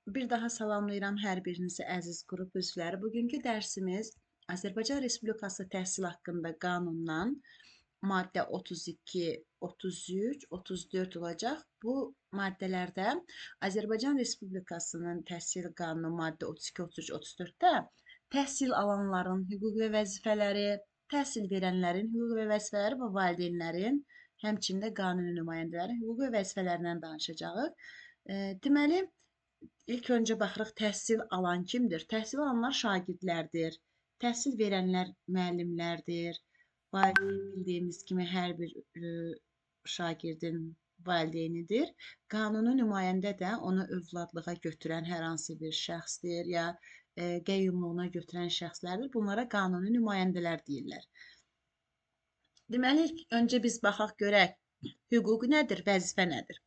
Bir daha salamlayıram hər birinizi, əziz qrup üzvləri. Bugünkü dərsimiz Azərbaycan Respublikası təhsil haqqında qanundan maddə 32, 33, 34 olacaq. Bu maddələrdə Azərbaycan Respublikasının təhsil qanunu maddə 32, 33, 34-də təhsil alanların hüquq və vəzifələri, təhsil verənlərin hüquq və vəzifələri və valideynlərin, həmçinin də qanuni nümayəndələrin hüquq və vəzifələrindən danışacağıq. Deməli, İlk öncə baxırıq, təhsil alan kimdir? Təhsil alanlar şagirdlərdir, təhsil verənlər müəllimlərdir. Valideyn bildiyimiz kimi hər bir şagirdin valideynidir. Qanuni nümayəndə də onu övladlığa götürən hər hansı bir şəxsdir ya qəyyumluğuna götürən şəxslərdir. Bunlara qanuni nümayəndələr deyirlər. Deməli, ilk öncə biz baxaq görək, hüquq nədir, vəzifə nədir?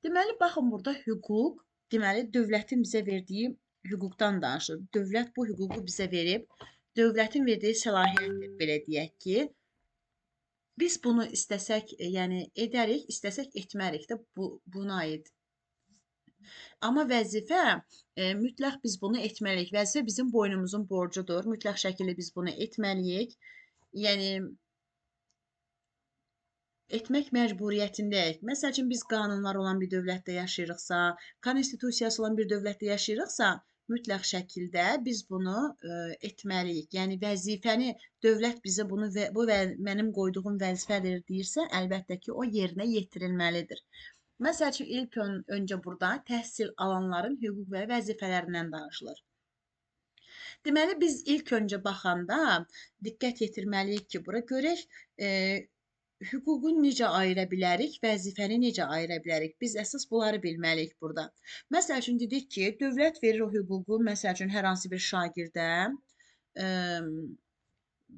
Deməli, baxın, burada hüquq, deməli, dövlətin bizə verdiyi hüquqdan danışır. Dövlət bu hüququ bizə verib, dövlətin verdiyi səlahiyyətdir, belə deyək ki, biz bunu istəsək, yəni edərik, istəsək etmərik də buna aid. Amma vəzifə, mütləq biz bunu etməliyik. Vəzifə bizim boynumuzun borcudur. Mütləq şəkildə biz bunu etməliyik. Yəni, etmək məcburiyyətindəyik. Məsəl üçün, biz qanunlar olan bir dövlətdə yaşayırıqsa, konstitusiyası olan bir dövlətdə yaşayırıqsa, mütləq şəkildə biz bunu etməliyik. Yəni, vəzifəni dövlət bizə bunu, bu mənim qoyduğum vəzifədir deyirsə, əlbəttə ki, o yerinə yetirilməlidir. Məsəl üçün, ilk öncə burada təhsil alanların hüquq və vəzifələrindən danışılır. Deməli, biz ilk öncə baxanda diqqət yetirməliyik ki, bura görək, hüququ necə ayıra bilərik, vəzifəni necə ayıra bilərik? Biz əsas bunları bilməliyik burada. Məsəl üçün, dedik ki, dövlət verir o hüququ, məsəl üçün, hər hansı bir şagirdə,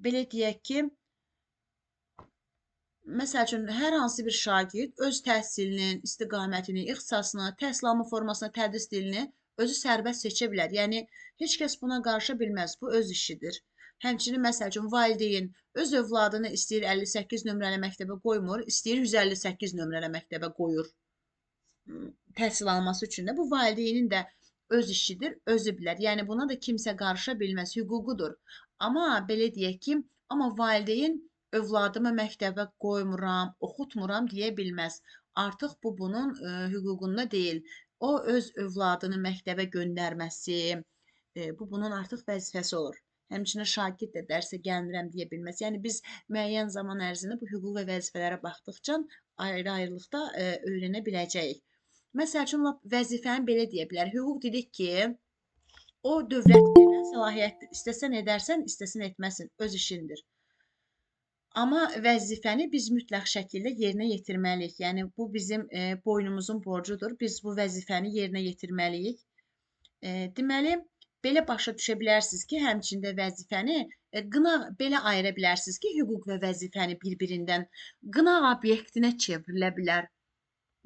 belə deyək ki, məsəl üçün, hər hansı bir şagird öz təhsilinin, istiqamətini, ixtisasını, təhsil alma formasını, tədris dilini özü sərbəst seçə bilər. Yəni, heç kəs buna qarışa bilməz, bu öz işidir. Həmçinin, məsəl üçün, valideyn öz övladını istəyir 58 nömrəli məktəbə qoymur, istəyir 158 nömrəli məktəbə qoyur. Təhsil alması üçün də bu valideynin də öz işidir, özü bilər. Yəni, buna da kimsə qarışa bilməz, hüququdur. Amma belə deyək ki, amma valideyn övladımı məktəbə qoymuram, oxutmuram deyə bilməz. Artıq bu, bunun hüququnda deyil. O, öz övladını məktəbə göndərməsi, bu, bunun artıq vəzifəsi olur. Həmçinin şagird də dərsə gəlmirəm deyə bilməz. Yəni, biz müəyyən zaman ərzində bu hüquq və vəzifələrə baxdıqca ayrı-ayrılıqda öyrənə biləcəyik. Məsəl üçün, lap vəzifəni belə deyə bilər. Hüquq dedik ki, o dövlət verilən səlahiyyətdir. İstəsən edərsən, istəsən etməsin, öz işindir. Amma vəzifəni biz mütləq şəkildə yerinə yetirməliyik. Yəni, bu bizim boynumuzun borcudur. Biz bu vəzifəni yerinə yetirməliyik. Deməli, belə başa düşə bilərsiniz ki, həmçində vəzifəni qınaq, belə ayıra bilərsiniz ki, hüquq və vəzifəni bir-birindən qınaq obyektinə çevrilə bilər.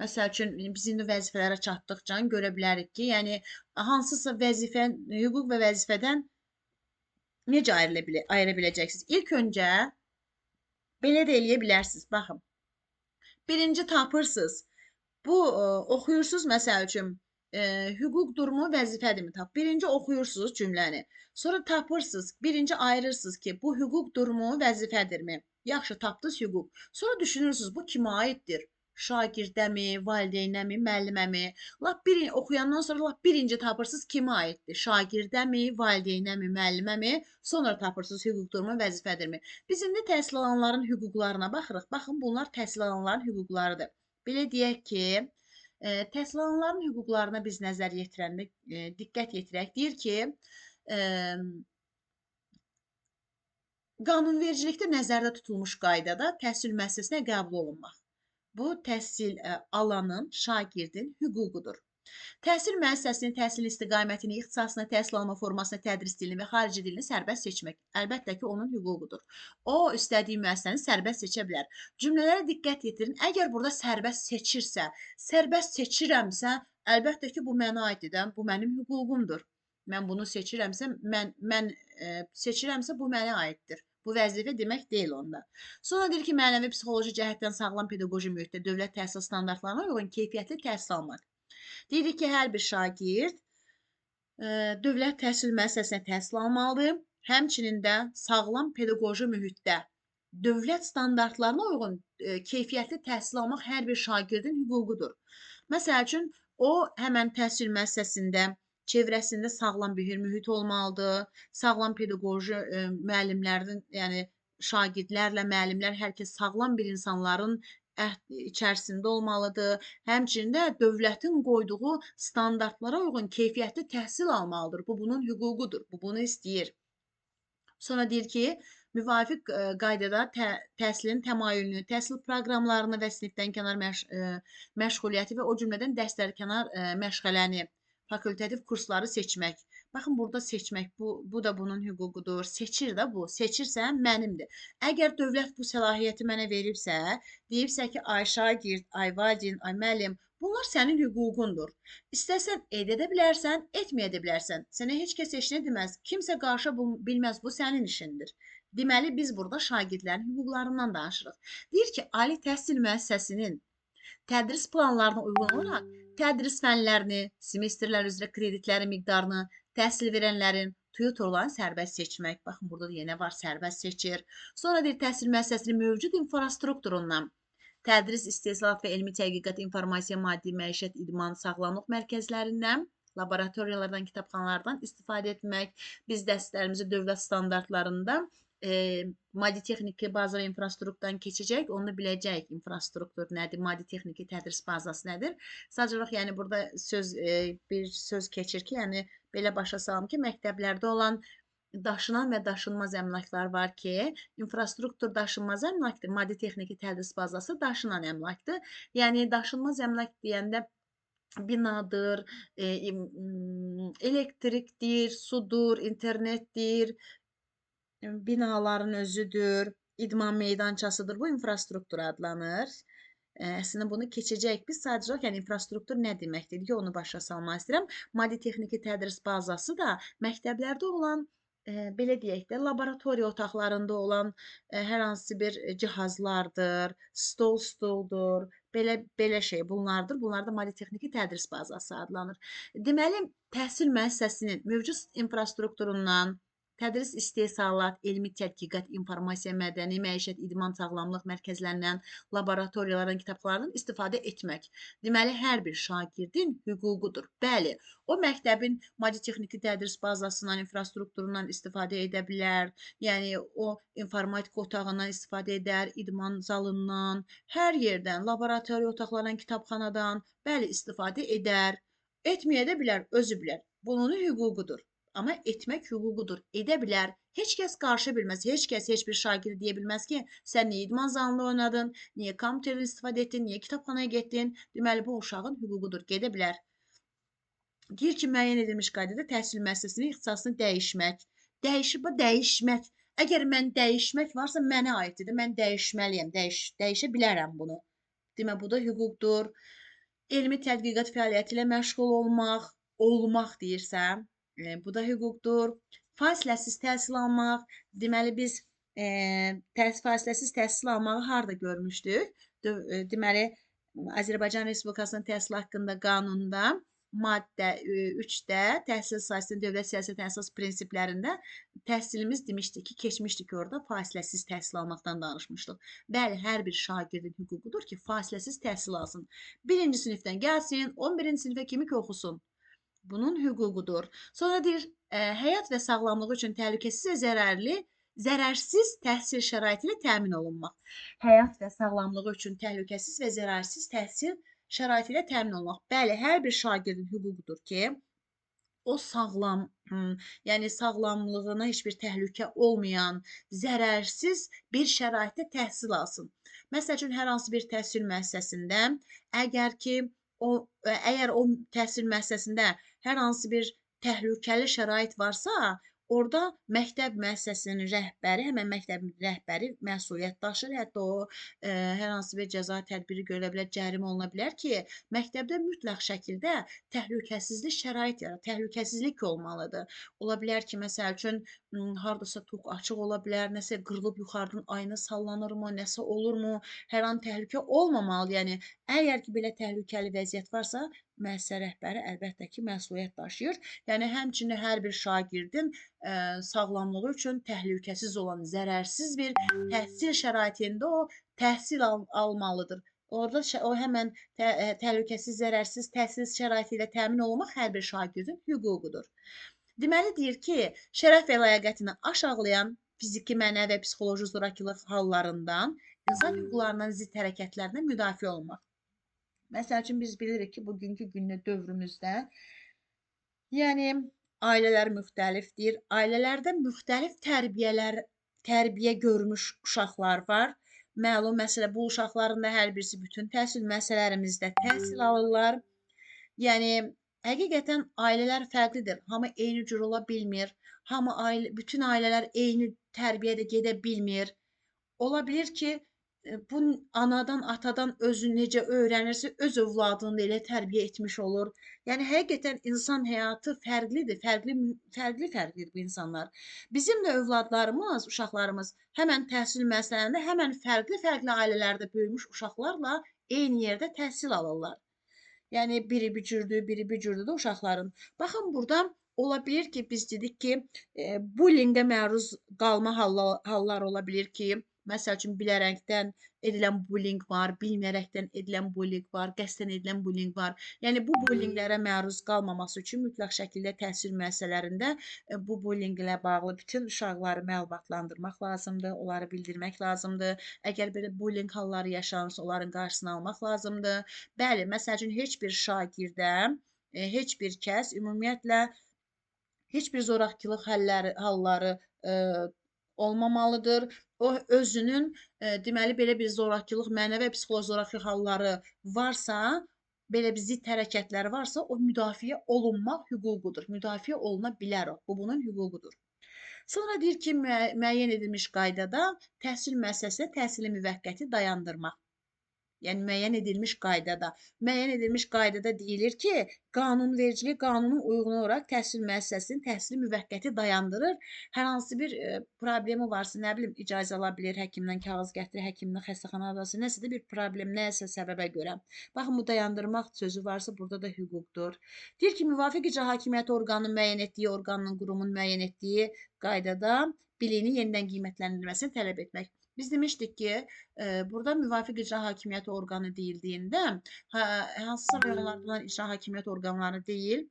Məsəl üçün, biz indi vəzifələrə çatdıqca görə bilərik ki, yəni hansısa vəzifə, hüquq və vəzifədən necə ayıra biləcəksiniz? İlk öncə belə də eləyə bilərsiniz. Baxın, birinci tapırsınız. Bu, oxuyursunuz, məsəl üçün, hüquq durumu vəzifədirmi? Tap. Birinci oxuyursunuz cümləni. Sonra tapırsınız, birinci ayırırsınız ki, bu hüquq durumu vəzifədirmi? Yaxşı, tapdınız hüquq. Sonra düşünürsünüz, bu kimə aiddir? Şagirdəmi, valideynəmi, müəlliməmi? Lap bir, oxuyandan sonra lap birinci tapırsınız kimə aiddir? Şagirdəmi, valideynəmi, müəlliməmi? Sonra tapırsınız hüquq durumu vəzifədirmi? Biz indi təhsil alanların hüquqlarına baxırıq. Baxın, bunlar təhsil alanların hüquqlarıdır. Belə deyək ki, təhsil alanların hüquqlarına biz nəzər yetirəndə diqqət yetirək. Deyir ki, qanunvericilikdə nəzərdə tutulmuş qaydada təhsil müəssisəsinə qəbul olunmaq. Bu, təhsil alanın, şagirdin hüququdur. Təhsil müəssisəsinin təhsil istiqamətini, ixtisasını, təhsil alma formasını, tədris dilini və xarici dilini sərbəst seçmək. Əlbəttə ki, onun hüququdur. O, istədiyi müəssisəni sərbəst seçə bilər. Cümlələrə diqqət yetirin. Əgər burada sərbəst seçirsə, sərbəst seçirəmsə, əlbəttə ki, bu mənə aiddir, bu mənim hüququmdur. Mən bunu seçirəmsə, mən seçirəmsə, bu mənə aiddir. Bu vəzifə demək deyil onda. Sonra deyir ki, mənəvi psixoloji cəhətdən sağlam pedaqoji mühitdə dövlət təhsil standartlarına uyğun keyfiyyətli təhsil almaq. Deyirik ki, hər bir şagird Dövlət təhsil müəssisəsinə təhsil almalıdır. Həmçinin də sağlam pedaqoji mühitdə dövlət standartlarına uyğun keyfiyyətli təhsil almaq hər bir şagirdin hüququdur. Məsəl üçün, o həmən təhsil müəssisəsində çevrəsində sağlam bir mühit olmalıdır, sağlam pedaqoji müəllimlərin, yəni şagirdlərlə müəllimlər, hər kəs sağlam bir insanların içərisində olmalıdır. Həmçinin də dövlətin qoyduğu standartlara uyğun keyfiyyətli təhsil almalıdır. Bu, bunun hüququdur, bu, bunu istəyir. Sonra deyir ki, müvafiq qaydada təhsilin təmayülünü, təhsil proqramlarını və sinifdən kənar məşğuliyyəti və o cümlədən dərslərkənar məşğələni, fakultativ kursları seçmək. Baxın, burada seçmək, bu da bunun hüququdur. Seçir də bu. Seçirsə, mənimdir. Əgər dövlət bu səlahiyyəti mənə veribsə, deyibsə ki, ay şagird, ay valideyn, ay müəllim, bunlar sənin hüququndur. İstəsən edə də bilərsən, etməyə də bilərsən. Sənə heç kəs heç nə deməz. Kimsə qarşı bilməz, bu sənin işindir. Deməli, biz burada şagirdlərin hüquqlarından danışırıq. Deyir ki, ali təhsil müəssisəsinin tədris planlarına uyğun olaraq tədris fənlərini, semestrlər üzrə kreditlərin miqdarını, təhsil verənlərin, tutorların sərbəst seçmək. Baxın, burada da yenə var, sərbəst seçir. Sonra deyir, təhsil müəssisəsinin mövcud infrastrukturundan tədris, istehsalat və elmi tədqiqat, informasiya, maddi, məişət, idman, sağlamlıq mərkəzlərindən, laboratoriyalardan, kitabxanalardan istifadə etmək. Biz dərslərimizi dövlət standartlarında maddi texniki baza və infrastrukturdan keçəcək, onu biləcək infrastruktur nədir, maddi texniki tədris bazası nədir. Sadəcə olaraq, yəni burada bir söz keçir ki, yəni belə başa salım ki, məktəblərdə olan daşınan və daşınmaz əmlaklar var ki, infrastruktur daşınmaz əmlakdır, maddi texniki tədris bazası daşınan əmlakdır. Yəni daşınmaz əmlak deyəndə binadır, elektrikdir, sudur, internetdir, binaların özüdür, idman meydançasıdır. Bu infrastruktur adlanır. Əslində bunu keçəcəyik. Biz sadəcə olaraq, yəni infrastruktur nə deməkdir ki, onu başa salmaq istəyirəm. Maddi texniki tədris bazası da məktəblərdə olan, belə deyək də, laboratoriya otaqlarında olan hər hansı bir cihazlardır, stol stoldur, belə şey bunlardır. Bunlar da maddi texniki tədris bazası adlanır. Deməli, təhsil müəssisəsinin mövcud infrastrukturundan tədris, istehsalat, elmi tədqiqat, informasiya, mədəni, məişət, idman, sağlamlıq mərkəzlərindən, laboratoriyalardan, kitabxanalardan istifadə etmək. Deməli, hər bir şagirdin hüququdur. Bəli, o məktəbin maddi texniki tədris bazasından, infrastrukturundan istifadə edə bilər. Yəni, o informatika otağından istifadə edər, idman zalından, hər yerdən, laboratoriya otaqlarından, kitabxanadan, bəli, istifadə edər. Etməyə də bilər, özü bilər. Bunun hüququdur. Amma etmək hüququdur. Edə bilər. Heç kəs qarşı bilməz. Heç kəs, heç bir şagird deyə bilməz ki, sən niyə idman zalında oynadın, niyə kompüterdən istifadə etdin, niyə kitabxanaya getdin. Deməli, bu uşağın hüququdur. Gedə bilər. Deyir ki, müəyyən edilmiş qaydada təhsil müəssisəsinin ixtisasını dəyişmək. Dəyişib, dəyişmək. Əgər mən dəyişmək varsa, mənə aiddir. Mən dəyişməliyəm, dəyişə bilərəm bunu. Demə, bu da hüquqdur. Elmi tədqiqat fəaliyyəti ilə məşğul olmaq, olmaq deyirsəm, bu da hüquqdur. Fasiləsiz təhsil almaq. Deməli, biz fasiləsiz təhsil almağı harada görmüşdük? Deməli, Azərbaycan Respublikasının təhsil haqqında qanunda maddə 3-də təhsil sahəsinin dövlət siyasətinin əsas prinsiplərində təhsilimiz demişdik ki, keçmişdik orada fasiləsiz təhsil almaqdan danışmışdıq. Bəli, hər bir şagirdin hüququdur ki, fasiləsiz təhsil alsın. 1-ci sinifdən gəlsin, 11-ci sinifə kimi ki oxusun. Bunun hüququdur. Sonra deyir, həyat və sağlamlığı üçün təhlükəsiz və zərərsiz təhsil şəraiti ilə təmin olunmaq. Həyat və sağlamlığı üçün təhlükəsiz və zərərsiz təhsil şəraiti ilə təmin olunmaq. Bəli, hər bir şagirdin hüququdur ki, o sağlam, yəni sağlamlığına heç bir təhlükə olmayan, zərərsiz bir şəraitdə təhsil alsın. Məsəl üçün, hər hansı bir təhsil müəssisəsində, əgər ki, əgər o təhsil müəssisəsində hər hansı bir təhlükəli şərait varsa, orada məktəb müəssisəsinin rəhbəri, həmən məktəbin rəhbəri məsuliyyət daşır. Hətta o, hər hansı bir cəza tədbiri görülə bilər, cərimə oluna bilər ki, məktəbdə mütləq şəkildə təhlükəsizlik şərait yarar, təhlükəsizlik olmalıdır. Ola bilər ki, məsəl üçün, Hardasa tok açıq ola bilər, nəsə qırılıb yuxarıdan ayna sallanırmı, nəsə olurmu? Hər an təhlükə olmamalı. Yəni, əgər ki, belə təhlükəli vəziyyət varsa, müəssisə rəhbəri əlbəttə ki, məsuliyyət daşıyır. Yəni, həmçinin hər bir şagirdin sağlamlığı üçün təhlükəsiz olan, zərərsiz bir təhsil şəraitində o təhsil almalıdır. Orada o həmən təhlükəsiz, zərərsiz təhsil şəraiti ilə təmin olunmaq hər bir şagirdin hüququdur. Deməli, deyir ki, şərəf və ləyaqətini aşağılayan fiziki, mənəvi və psixoloji zorakılıq hallarından, insan hüquqlarından zidd hərəkətlərindən müdafiə olunmaq. Məsəl üçün, biz bilirik ki, bugünkü gündə dövrümüzdə, yəni, ailələr müxtəlifdir. Ailələrdə müxtəlif tərbiyə görmüş uşaqlar var. Məlum məsələ, bu uşaqların da hər birisi bütün təhsil müəssisələrimizdə təhsil alırlar. Yəni, həqiqətən ailələr fərqlidir. Hamı eyni cür ola bilmir. Bütün ailələr eyni tərbiyədə gedə bilmir. Ola bilir ki, bu anadan, atadan özü necə öyrənirsə, öz övladını da elə tərbiyə etmiş olur. Yəni, həqiqətən insan həyatı fərqlidir, fərqli-fərqlidir bu insanlar. Bizim də övladlarımız, uşaqlarımız həmən təhsil müəssisələrində, həmən fərqli-fərqli ailələrdə böyümüş uşaqlarla eyni yerdə təhsil alırlar. Yəni, biri bir cürdür, biri bir cürdür də uşaqların. Baxın, burada ola bilir ki, biz dedik ki, bullyingə məruz qalma hallar ola bilir ki, məsəl üçün, bilərəkdən edilən bullying var, bilməyərəkdən edilən bullying var, qəsdən edilən bullying var. Yəni, bu bullyinglərə məruz qalmaması üçün mütləq şəkildə təhsil müəssisələrində bu bullyinglə bağlı bütün uşaqları məlumatlandırmaq lazımdır, onları bildirmək lazımdır. Əgər belə bullying halları yaşanırsa, onların qarşısını almaq lazımdır. Bəli, məsəl üçün, heç bir şagirdə, heç bir kəs ümumiyyətlə heç bir zorakılıq halları olmamalıdır. O özünün, deməli, belə bir zorakılıq, mənəvi və psixoloji zorakılıq halları varsa, belə bir zidd hərəkətləri varsa, o müdafiə olunmaq hüququdur. Müdafiə oluna bilər o. Bu, bunun hüququdur. Sonra deyir ki, müəyyən edilmiş qaydada təhsil müəssisəsində təhsili müvəqqəti dayandırmaq. Yəni, müəyyən edilmiş qaydada. Müəyyən edilmiş qaydada deyilir ki, qanunvericilik qanuna uyğun olaraq təhsil müəssisəsinin təhsili müvəqqəti dayandırır. Hər hansı bir problemi varsa, nə bilim, icazə ala bilir, həkimdən kağız gətirir, həkimdən xəstəxanadası, nəsə də bir problem, nəsə səbəbə görə. Baxın, bu dayandırmaq sözü varsa, burada da hüquqdur. Deyir ki, müvafiq icra hakimiyyəti orqanının müəyyən etdiyi, orqanın, qurumun müəyyən etdiyi qaydada biliyini yenidən qiymətləndirilməsini tələb etmək. Biz demişdik ki, burada müvafiq icra hakimiyyəti orqanı deyildiyində, hansısa rayonlarda olan icra hakimiyyəti orqanları deyil,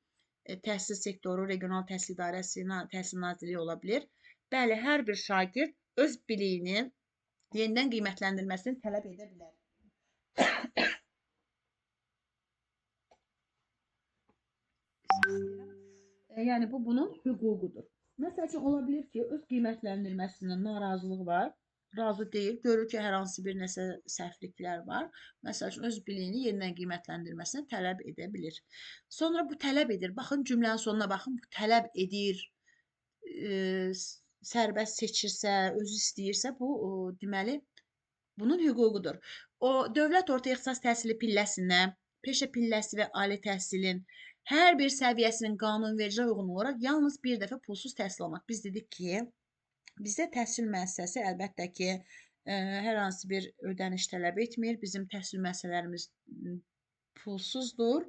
təhsil sektoru, regional təhsil idarəsi, təhsil nazirliyi ola bilir. Bəli, hər bir şagird öz biliyinin yenidən qiymətləndirilməsini tələb edə bilər. Yəni, bu, bunun hüququdur. Məsəl üçün, ola bilir ki, öz qiymətləndirməsindən narazılıq var, razı deyil, görür ki, hər hansı bir nəsə səhvliklər var. Məsəl üçün, öz biliyini yenidən qiymətləndirməsini tələb edə bilir. Sonra bu tələb edir. Baxın, cümlənin sonuna baxın, bu tələb edir, sərbəst seçirsə, özü istəyirsə, bu, deməli, bunun hüququdur. O, dövlət orta ixtisas təhsili pilləsinə, peşə pilləsi və ali təhsilin hər bir səviyyəsinin qanunvericiliyə uyğun olaraq yalnız bir dəfə pulsuz təhsil almaq. Biz dedik ki, bizdə təhsil müəssisəsi əlbəttə ki, hər hansı bir ödəniş tələb etmir. Bizim təhsil müəssisələrimiz pulsuzdur.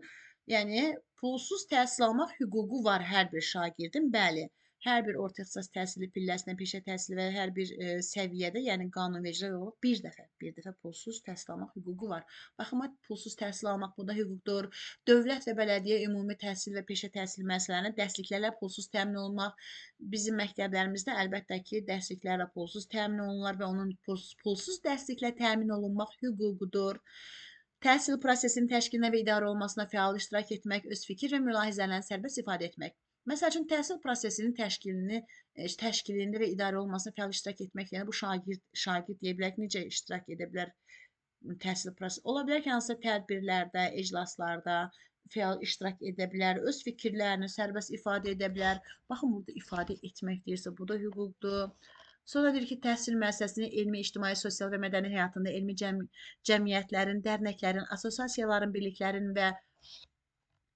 Yəni, pulsuz təhsil almaq hüququ var hər bir şagirdin. Bəli, hər bir orta ixtisas təhsili pilləsinə, peşə təhsili və hər bir səviyyədə, yəni qanunvericilik olaraq bir dəfə pulsuz təhsil almaq hüququ var. Baxın, pulsuz təhsil almaq bu da hüquqdur. Dövlət və bələdiyyə ümumi təhsil və peşə təhsil məsələlərinə dərsliklərlə pulsuz təmin olunmaq. Bizim məktəblərimizdə əlbəttə ki, dərsliklərlə pulsuz təmin olunurlar və onun pulsuz dərsliklə təmin olunmaq hüququdur. Təhsil prosesinin təşkilinə və idarə olunmasına fəal iştirak etmək, öz fikir və mülahizələrini sərbəst ifadə etmək. Məsəl üçün, təhsil prosesinin təşkilində və idarə olunmasına fəal iştirak etmək, yəni bu şagird deyə bilərik, necə iştirak edə bilər təhsil prosesi? Ola bilər ki, hansısa tədbirlərdə, iclaslarda fəal iştirak edə bilər, öz fikirlərini sərbəst ifadə edə bilər. Baxın, burada ifadə etmək deyirsə, bu da hüquqdur. Sonra deyir ki, təhsil müəssisəsinin elmi, ictimai, sosial və mədəni həyatında elmi cəmiyyətlərin, dərnəklərin, asosiasiyaların, birliklərin və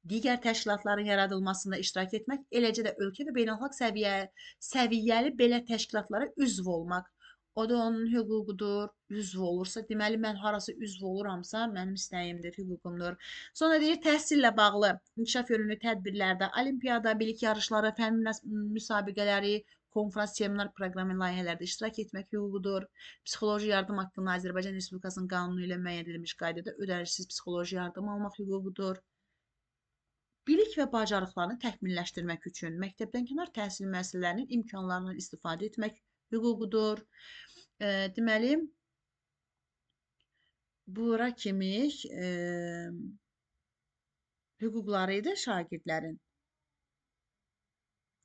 Digər təşkilatların yaradılmasında iştirak etmək, eləcə də ölkə və beynəlxalq səviyyəli belə təşkilatlara üzv olmaq. O da onun hüququdur. Üzv olursa, deməli, mən harasa üzv oluramsa, mənim istəyimdir, hüququmdur. Sonra deyir, təhsillə bağlı inkişaf yönümlü tədbirlərdə, olimpiyada, bilik yarışları, fənn müsabiqələri, konfrans, seminar proqramı layihələrdə iştirak etmək hüququdur. Psixoloji yardım haqqında Azərbaycan Respublikasının qanunu ilə müəyyən edilmiş qaydada ödənişsiz psixoloji yardım almaq hüququdur. Bilik və bacarıqlarını təkmilləşdirmək üçün məktəbdən kənar təhsil müəssisələrinin imkanlarından istifadə etmək hüququdur. Deməli, bura kimi hüquqları idi şagirdlərin.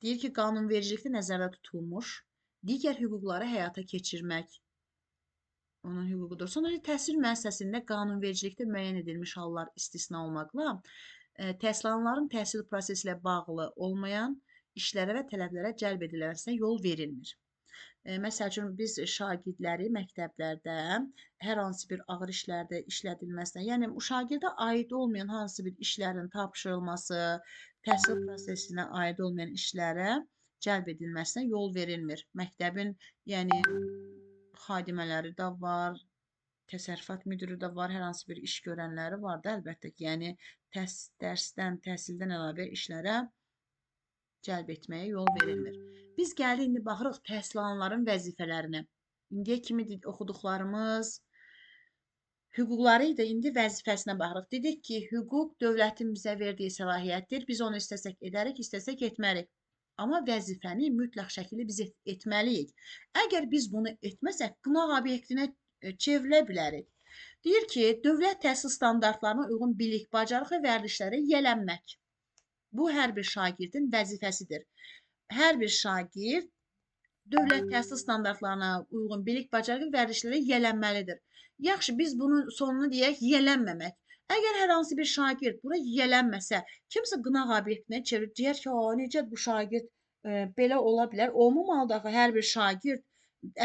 Deyir ki, qanunvericilikdə nəzərdə tutulmuş digər hüquqları həyata keçirmək onun hüququdur. Sonra təhsil müəssisəsində qanunvericilikdə müəyyən edilmiş hallar istisna olmaqla təhsil alanların təhsil prosesi ilə bağlı olmayan işlərə və tələblərə cəlb edilməsinə yol verilmir. Məsəl üçün, biz şagirdləri məktəblərdə hər hansı bir ağır işlərdə işlədilməsinə, yəni şagirdə aid olmayan hansı bir işlərin tapşırılması, təhsil prosesinə aid olmayan işlərə cəlb edilməsinə yol verilmir. Məktəbin, yəni xadimələri də var, təsərrüfat müdiri də var, hər hansı bir iş görənləri var da əlbəttə ki, yəni dərsdən, təhsildən əlavə işlərə cəlb etməyə yol verilmir. Biz gəldik, indi baxırıq təhsil alanların vəzifələrinə. İndiyə kimi oxuduqlarımız hüquqları idi, indi vəzifəsinə baxırıq. Dedik ki, hüquq dövlətin bizə verdiyi səlahiyyətdir. Biz onu istəsək edərik, istəsək etmərik. Amma vəzifəni mütləq şəkildə biz etməliyik. Əgər biz bunu etməsək, qınaq obyektinə çevrilə bilərik. Deyir ki, dövlət təhsil standartlarına uyğun bilik, bacarıq və vərdişlərə yiyələnmək. Bu, hər bir şagirdin vəzifəsidir. Hər bir şagird dövlət təhsil standartlarına uyğun bilik, bacarıq və vərdişlərə yiyələnməlidir. Yaxşı, biz bunun sonunu deyək, yiyələnməmək. Əgər hər hansı bir şagird bura yiyələnməsə, kimsə qınaq obyektinə çevirir, deyər ki, necə bu şagird belə ola bilər. Olmamalıdır axı, hər bir şagird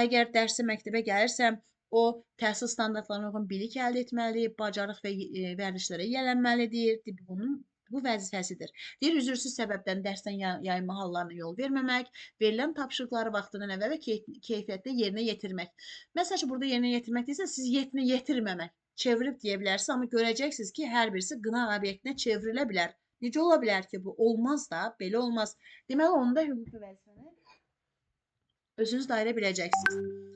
əgər dərsə məktəbə gəlirsə, o təhsil standartlarına uyğun bilik əldə etməli, bacarıq və vərdişlərə yiyələnməlidir. Bunun bu vəzifəsidir. Deyir, üzürsüz səbəbdən dərsdən yayınma hallarına yol verməmək, verilən tapşırıqları vaxtından əvvəl və keyfiyyətdə yerinə yetirmək. Məsəl üçün, burada yerinə yetirmək deyilsə, siz yerinə yetirməmək çevirib deyə bilərsiniz, amma görəcəksiniz ki, hər birisi qınaq obyektinə çevrilə bilər. Necə ola bilər ki, bu? Olmaz da, belə olmaz. Deməli, onda hüquqi vəzifəni özünüz dairə biləcəksiniz.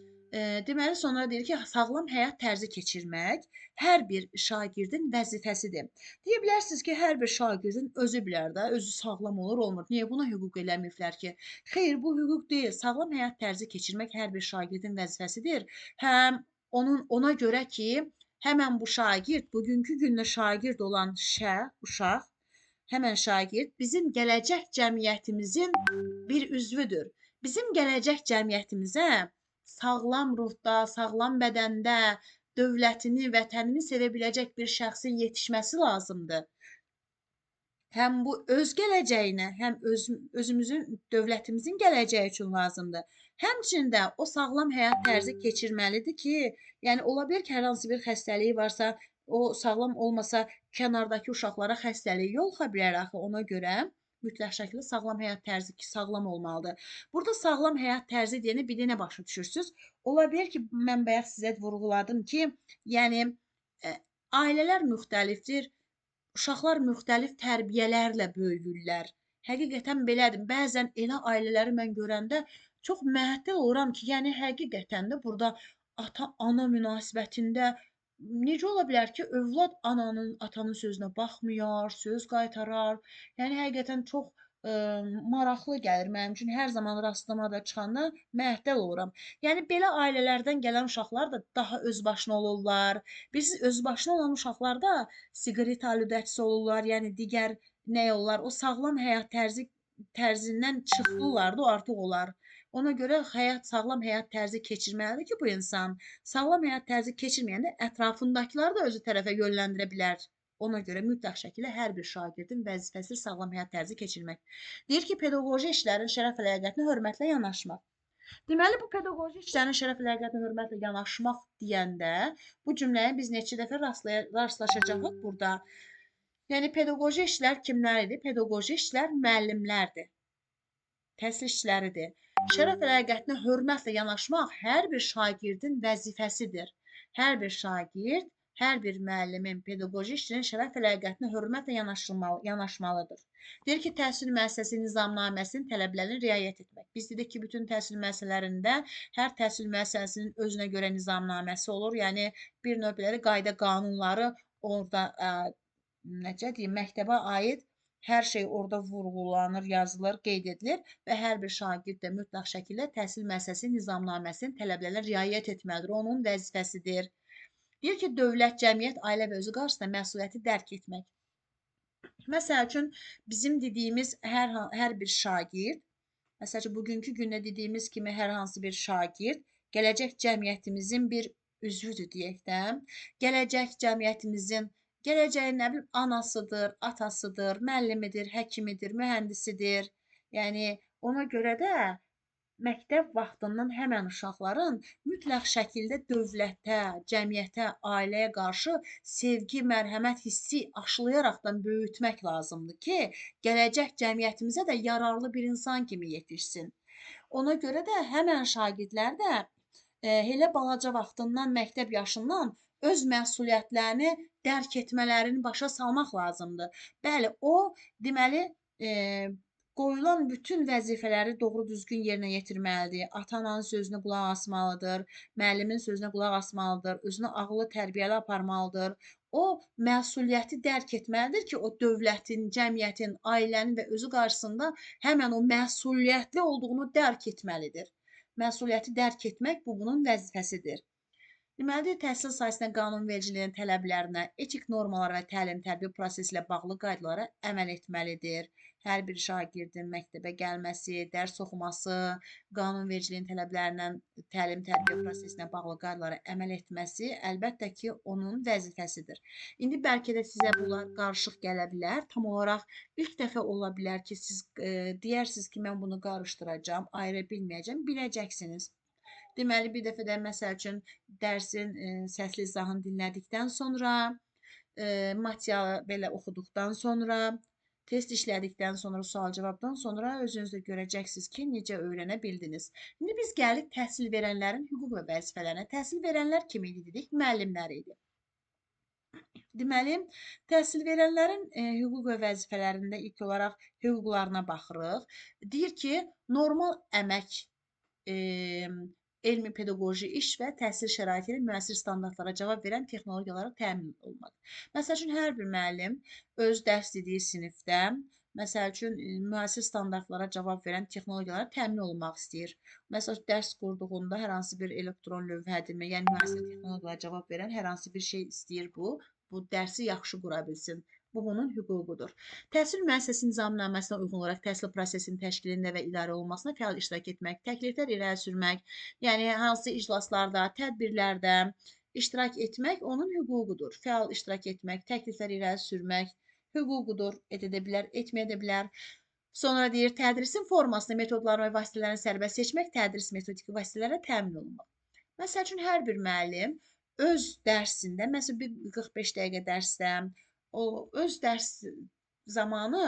Deməli, sonra deyir ki, sağlam həyat tərzi keçirmək hər bir şagirdin vəzifəsidir. Deyə bilərsiniz ki, hər bir şagirdin özü bilər də, özü sağlam olur, olmur. Niyə buna hüquq eləməyiblər ki? Xeyr, bu hüquq deyil. Sağlam həyat tərzi keçirmək hər bir şagirdin vəzifəsidir. Həm ona görə ki, həmən bu şagird, bugünkü gündə şagird olan uşaq, həmən şagird bizim gələcək cəmiyyətimizin bir üzvüdür. Bizim gələcək cəmiyyətimizə sağlam ruhda, sağlam bədəndə dövlətini, vətənini sevə biləcək bir şəxsin yetişməsi lazımdır. Həm bu öz gələcəyinə, həm özümüzün, dövlətimizin gələcəyi üçün lazımdır. Həmçinin də o sağlam həyat tərzi keçirməlidir ki, yəni ola bilər ki, hər hansı bir xəstəliyi varsa, o sağlam olmasa kənardakı uşaqlara xəstəliyi yoluxa bilər axı, ona görə mütləq şəkildə sağlam həyat tərzi ki, sağlam olmalıdır. Burada sağlam həyat tərzi deyəndə bir də nə başa düşürsünüz? Ola bilər ki, mən bayaq sizə vurğuladım ki, yəni ailələr müxtəlifdir, uşaqlar müxtəlif tərbiyələrlə böyüyürlər. Həqiqətən belədir. Bəzən elə ailələri mən görəndə çox məəttəl oluram ki, yəni həqiqətən də burada ata-ana münasibətində necə ola bilər ki, övlad ananın, atanın sözünə baxmıyor, söz qaytarar. Yəni həqiqətən çox maraqlı gəlir mənim üçün. Hər zaman rastlamada çıxanda məəttəl oluram. Yəni belə ailələrdən gələn uşaqlar da daha özbaşına olurlar. Bilirsiniz, özbaşına olan uşaqlar da siqaret aludəçisi olurlar, yəni digər nə olurlar? O sağlam həyat tərzindən çıxdılar da, o artıq olar. Ona görə sağlam həyat tərzi keçirməlidir ki, bu insan sağlam həyat tərzi keçirməyəndə ətrafındakıları da özü tərəfə yönləndirə bilər. Ona görə mütləq şəkildə hər bir şagirdin vəzifəsi sağlam həyat tərzi keçirmək. Deyir ki, pedaqoji işlərin şərəf və ləyaqətinə hörmətlə yanaşmaq. Deməli, bu pedaqoji işlərin şərəf və ləyaqətinə hörmətlə yanaşmaq deyəndə bu cümləyə biz neçə dəfə rastlaşacağıq burada. Yəni, pedaqoji işçilər kimlər idi? Pedaqoji işçilər müəllimlərdir, təhsil işçiləridir. Şərəf və ləyaqətinə hörmətlə yanaşmaq hər bir şagirdin vəzifəsidir. Hər bir şagird, hər bir müəllimin, pedaqoji işçinin şərəf və ləyaqətinə hörmətlə yanaşmalıdır. Deyir ki, təhsil müəssisəsi nizamnaməsinin tələblərinə riayət etmək. Biz dedik ki, bütün təhsil müəssisələrində hər təhsil müəssisəsinin özünə görə nizamnaməsi olur. Yəni, bir növ belə qayda qanunları orada, necə deyim, məktəbə aid hər şey orada vurğulanır, yazılır, qeyd edilir və hər bir şagird də mütləq şəkildə təhsil müəssisəsi nizamnaməsinin tələblərinə riayət etməlidir. Onun vəzifəsidir. Deyir ki, dövlət, cəmiyyət, ailə və özü qarşısında məsuliyyəti dərk etmək. Məsəl üçün, bizim dediyimiz hər bir şagird, məsəl üçün, bugünkü gündə dediyimiz kimi hər hansı bir şagird gələcək cəmiyyətimizin bir üzvüdür deyək də. Gələcək cəmiyyətimizin gələcəyin, nə bilim, anasıdır, atasıdır, müəllimidir, həkimidir, mühəndisidir. Yəni, ona görə də məktəb vaxtından həmən uşaqların mütləq şəkildə dövlətə, cəmiyyətə, ailəyə qarşı sevgi, mərhəmət hissi aşılayaraqdan böyütmək lazımdır ki, gələcək cəmiyyətimizə də yararlı bir insan kimi yetişsin. Ona görə də həmən şagirdlər də elə balaca vaxtından, məktəb yaşından öz məsuliyyətlərini dərk etmələrini başa salmaq lazımdır. Bəli, o, deməli, qoyulan bütün vəzifələri doğru düzgün yerinə yetirməlidir. Ata-ananın sözünə qulaq asmalıdır, müəllimin sözünə qulaq asmalıdır, özünü ağıllı, tərbiyəli aparmalıdır. O, məsuliyyəti dərk etməlidir ki, o dövlətin, cəmiyyətin, ailənin və özü qarşısında həmən o məsuliyyətli olduğunu dərk etməlidir. Məsuliyyəti dərk etmək bu, bunun vəzifəsidir. Deməli, təhsil sahəsində qanunvericiliyin tələblərinə, etik normalara və təlim-tərbiyə prosesi ilə bağlı qaydalara əməl etməlidir. Hər bir şagirdin məktəbə gəlməsi, dərs oxuması, qanunvericiliyin tələblərinə, təlim-tərbiyə prosesinə bağlı qaydalara əməl etməsi əlbəttə ki, onun vəzifəsidir. İndi bəlkə də sizə bunlar qarışıq gələ bilər. Tam olaraq ilk dəfə ola bilər ki, siz deyərsiniz ki, mən bunu qarışdıracağam, ayıra bilməyəcəm, biləcəksiniz. Deməli, bir dəfə də məsəl üçün dərsin səsli izahını dinlədikdən sonra, materialı belə oxuduqdan sonra, test işlədikdən sonra, sual-cavabdan sonra özünüz də görəcəksiniz ki, necə öyrənə bildiniz. İndi biz gəldik təhsil verənlərin hüquq və vəzifələrinə. Təhsil verənlər kim idi dedik? Müəllimlər idi. Deməli, təhsil verənlərin hüquq və vəzifələrində ilk olaraq hüquqlarına baxırıq. Deyir ki, normal əmək, elmi, pedaqoji iş və təhsil şəraiti ilə müasir standartlara cavab verən texnologiyalara təmin olunmalıdır. Məsəl üçün, hər bir müəllim öz dərs dediyi sinifdə, məsəl üçün, müasir standartlara cavab verən texnologiyalara təmin olunmaq istəyir. Məsəl üçün, dərs qurduğunda hər hansı bir elektron lövhədirmi, yəni müasir texnologiyalara cavab verən hər hansı bir şey istəyir bu dərsi yaxşı qura bilsin. Bu, bunun hüququdur. Təhsil müəssisəsi nizamnaməsinə uyğun olaraq təhsil prosesinin təşkilində və idarə olunmasına fəal iştirak etmək, təkliflər irəli sürmək, yəni hansı iclaslarda, tədbirlərdə iştirak etmək onun hüququdur. Fəal iştirak etmək, təkliflər irəli sürmək hüququdur. Edə bilər, etməyə də bilər. Sonra deyir, tədrisin formasını, metodlarını və vasitələrini sərbəst seçmək, tədris metodiki vasitələrə təmin olunmaq. Məsəl üçün, hər bir müəllim öz dərsində, məsələn, bir 45 dəqiqə dərsdə, o öz dərs zamanı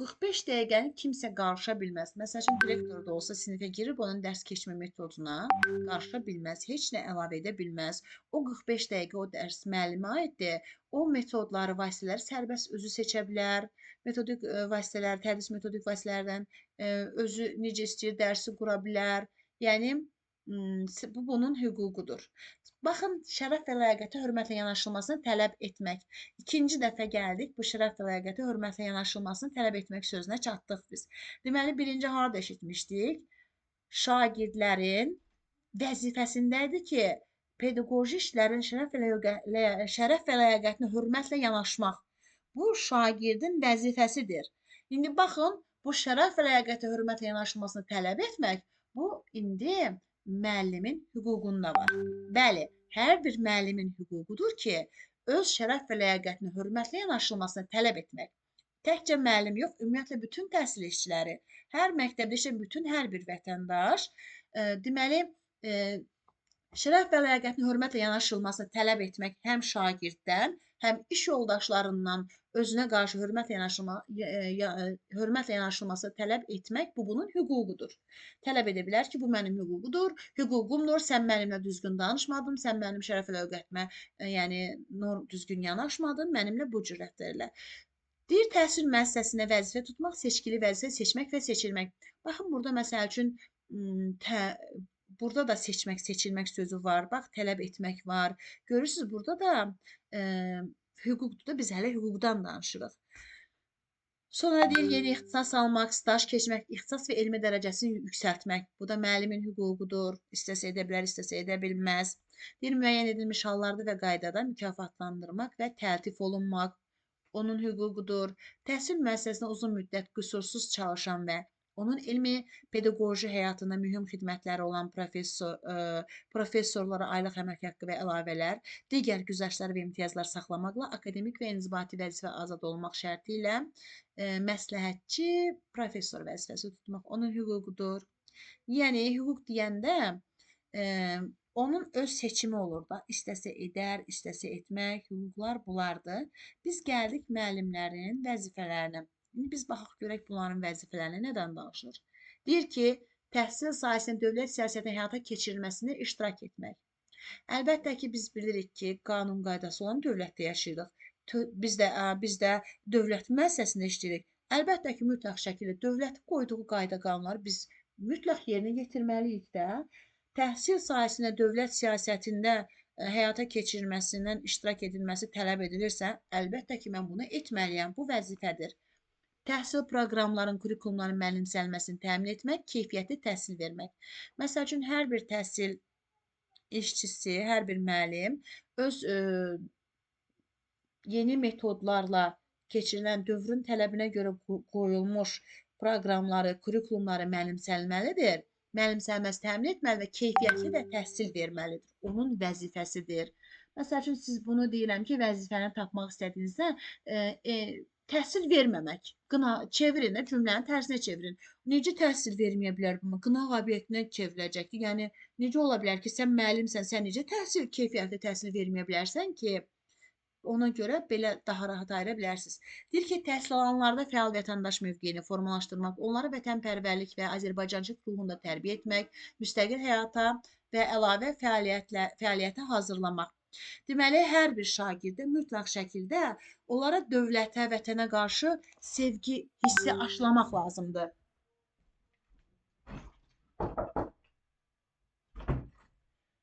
45 dəqiqəni kimsə qarışa bilməz. Məsəl üçün, direktor da olsa sinifə girib onun dərs keçmə metoduna qarışa bilməz, heç nə əlavə edə bilməz. O 45 dəqiqə o dərs müəllimə aiddir. O metodları, vasitələri sərbəst özü seçə bilər. Metodik vasitələr, tədris metodik vasitələrdən özü necə istəyir dərsi qura bilər. Yəni, bu, bunun hüququdur. Baxın, şərəf və ləyaqətə hörmətlə yanaşılmasını tələb etmək. İkinci dəfə gəldik, bu şərəf və ləyaqətə hörmətlə yanaşılmasını tələb etmək sözünə çatdıq biz. Deməli, birinci harada eşitmişdik? Şagirdlərin vəzifəsində idi ki, pedaqoji işlərin şərəf və ləyaqətinə hörmətlə yanaşmaq. Bu, şagirdin vəzifəsidir. İndi baxın, bu şərəf və ləyaqətə hörmətlə yanaşılmasını tələb etmək, bu, indi müəllimin hüququnda var. Bəli, hər bir müəllimin hüququdur ki, öz şərəf və ləyaqətinə hörmətlə yanaşılmasını tələb etmək. Təkcə müəllim yox, ümumiyyətlə bütün təhsil işçiləri, hər məktəbdə işləyən bütün hər bir vətəndaş, deməli, şərəf və ləyaqətinə hörmətlə yanaşılmasını tələb etmək həm şagirddən, həm iş yoldaşlarından özünə qarşı hörmətlə yanaşılması tələb etmək, bu bunun hüququdur. Tələb edə bilər ki, bu mənim hüququdur, hüququmdur, sən mənimlə düzgün danışmadın, sən mənim şərəf lövqətimə, yəni düzgün yanaşmadın, mənimlə bu cür rəftar elə. Deyir, təhsil müəssisəsində vəzifə tutmaq, seçkili vəzifə seçmək və seçilmək. Baxın, burada məsəl üçün burada da seçmək, seçilmək sözü var. Bax, tələb etmək var. Görürsünüz, burada da hüquqdur da, biz hələ hüquqdan danışırıq. Sonra deyir, yeni ixtisas almaq, staj keçmək, ixtisas və elmi dərəcəsini yüksəltmək. Bu da müəllimin hüququdur. İstəsə edə bilər, istəsə edə bilməz. Deyir, müəyyən edilmiş hallarda və qaydada mükafatlandırmaq və təltif olunmaq onun hüququdur. Təhsil müəssisəsində uzun müddət qüsursuz çalışan və onun elmi pedaqoji həyatında mühüm xidmətləri olan professorlara aylıq əmək haqqı və əlavələr, digər güzəştlər və imtiyazlar saxlamaqla akademik və inzibati vəzifə azad olmaq şərti ilə məsləhətçi professor vəzifəsi tutmaq onun hüququdur. Yəni, hüquq deyəndə onun öz seçimi olur da, istəsə edər, istəsə etmək, hüquqlar bunlardır. Biz gəldik müəllimlərin vəzifələrinə. İndi biz baxaq görək bunların vəzifələrinə nədən danışılır. Deyir ki, təhsil sahəsində dövlət siyasətinin həyata keçirilməsində iştirak etmək. Əlbəttə ki, biz bilirik ki, qanun qaydası olan dövlətdə yaşayırıq. Biz də dövlət müəssisəsində işləyirik. Əlbəttə ki, mütləq şəkildə dövlətin qoyduğu qayda qanunları biz mütləq yerinə yetirməliyik də. Təhsil sahəsində dövlət siyasətində həyata keçirilməsindən iştirak edilməsi tələb edilirsə, əlbəttə ki, mən bunu etməliyəm. Bu vəzifədir. Təhsil proqramların, kurikulumların mənimsənilməsini təmin etmək, keyfiyyətli təhsil vermək. Məsəl üçün, hər bir təhsil işçisi, hər bir müəllim öz yeni metodlarla keçirilən dövrün tələbinə görə qoyulmuş proqramları, kurikulumları mənimsənilməlidir. Mənimsənməsi təmin etməli və keyfiyyətli də təhsil verməlidir. Onun vəzifəsidir. Məsəl üçün, siz bunu deyirəm ki, vəzifəni tapmaq istədiyinizdə təhsil verməmək. Çevirin də, cümlənin tərsinə çevirin. Necə təhsil verməyə bilər bunu? Qınaq obyektinə çevriləcəkdir. Yəni, necə ola bilər ki, sən müəllimsən, sən necə keyfiyyətli təhsil verməyə bilərsən ki, ona görə belə daha rahat ayıra bilərsiniz. Deyir ki, təhsil alanlarda fəal vətəndaş mövqeyini formalaşdırmaq, onları vətənpərvərlik və azərbaycançılıq ruhunda tərbiyə etmək, müstəqil həyata və əlavə fəaliyyətə hazırlamaq. Deməli, hər bir şagirdə mütləq şəkildə onlara dövlətə, vətənə qarşı sevgi hissi aşılamaq lazımdır.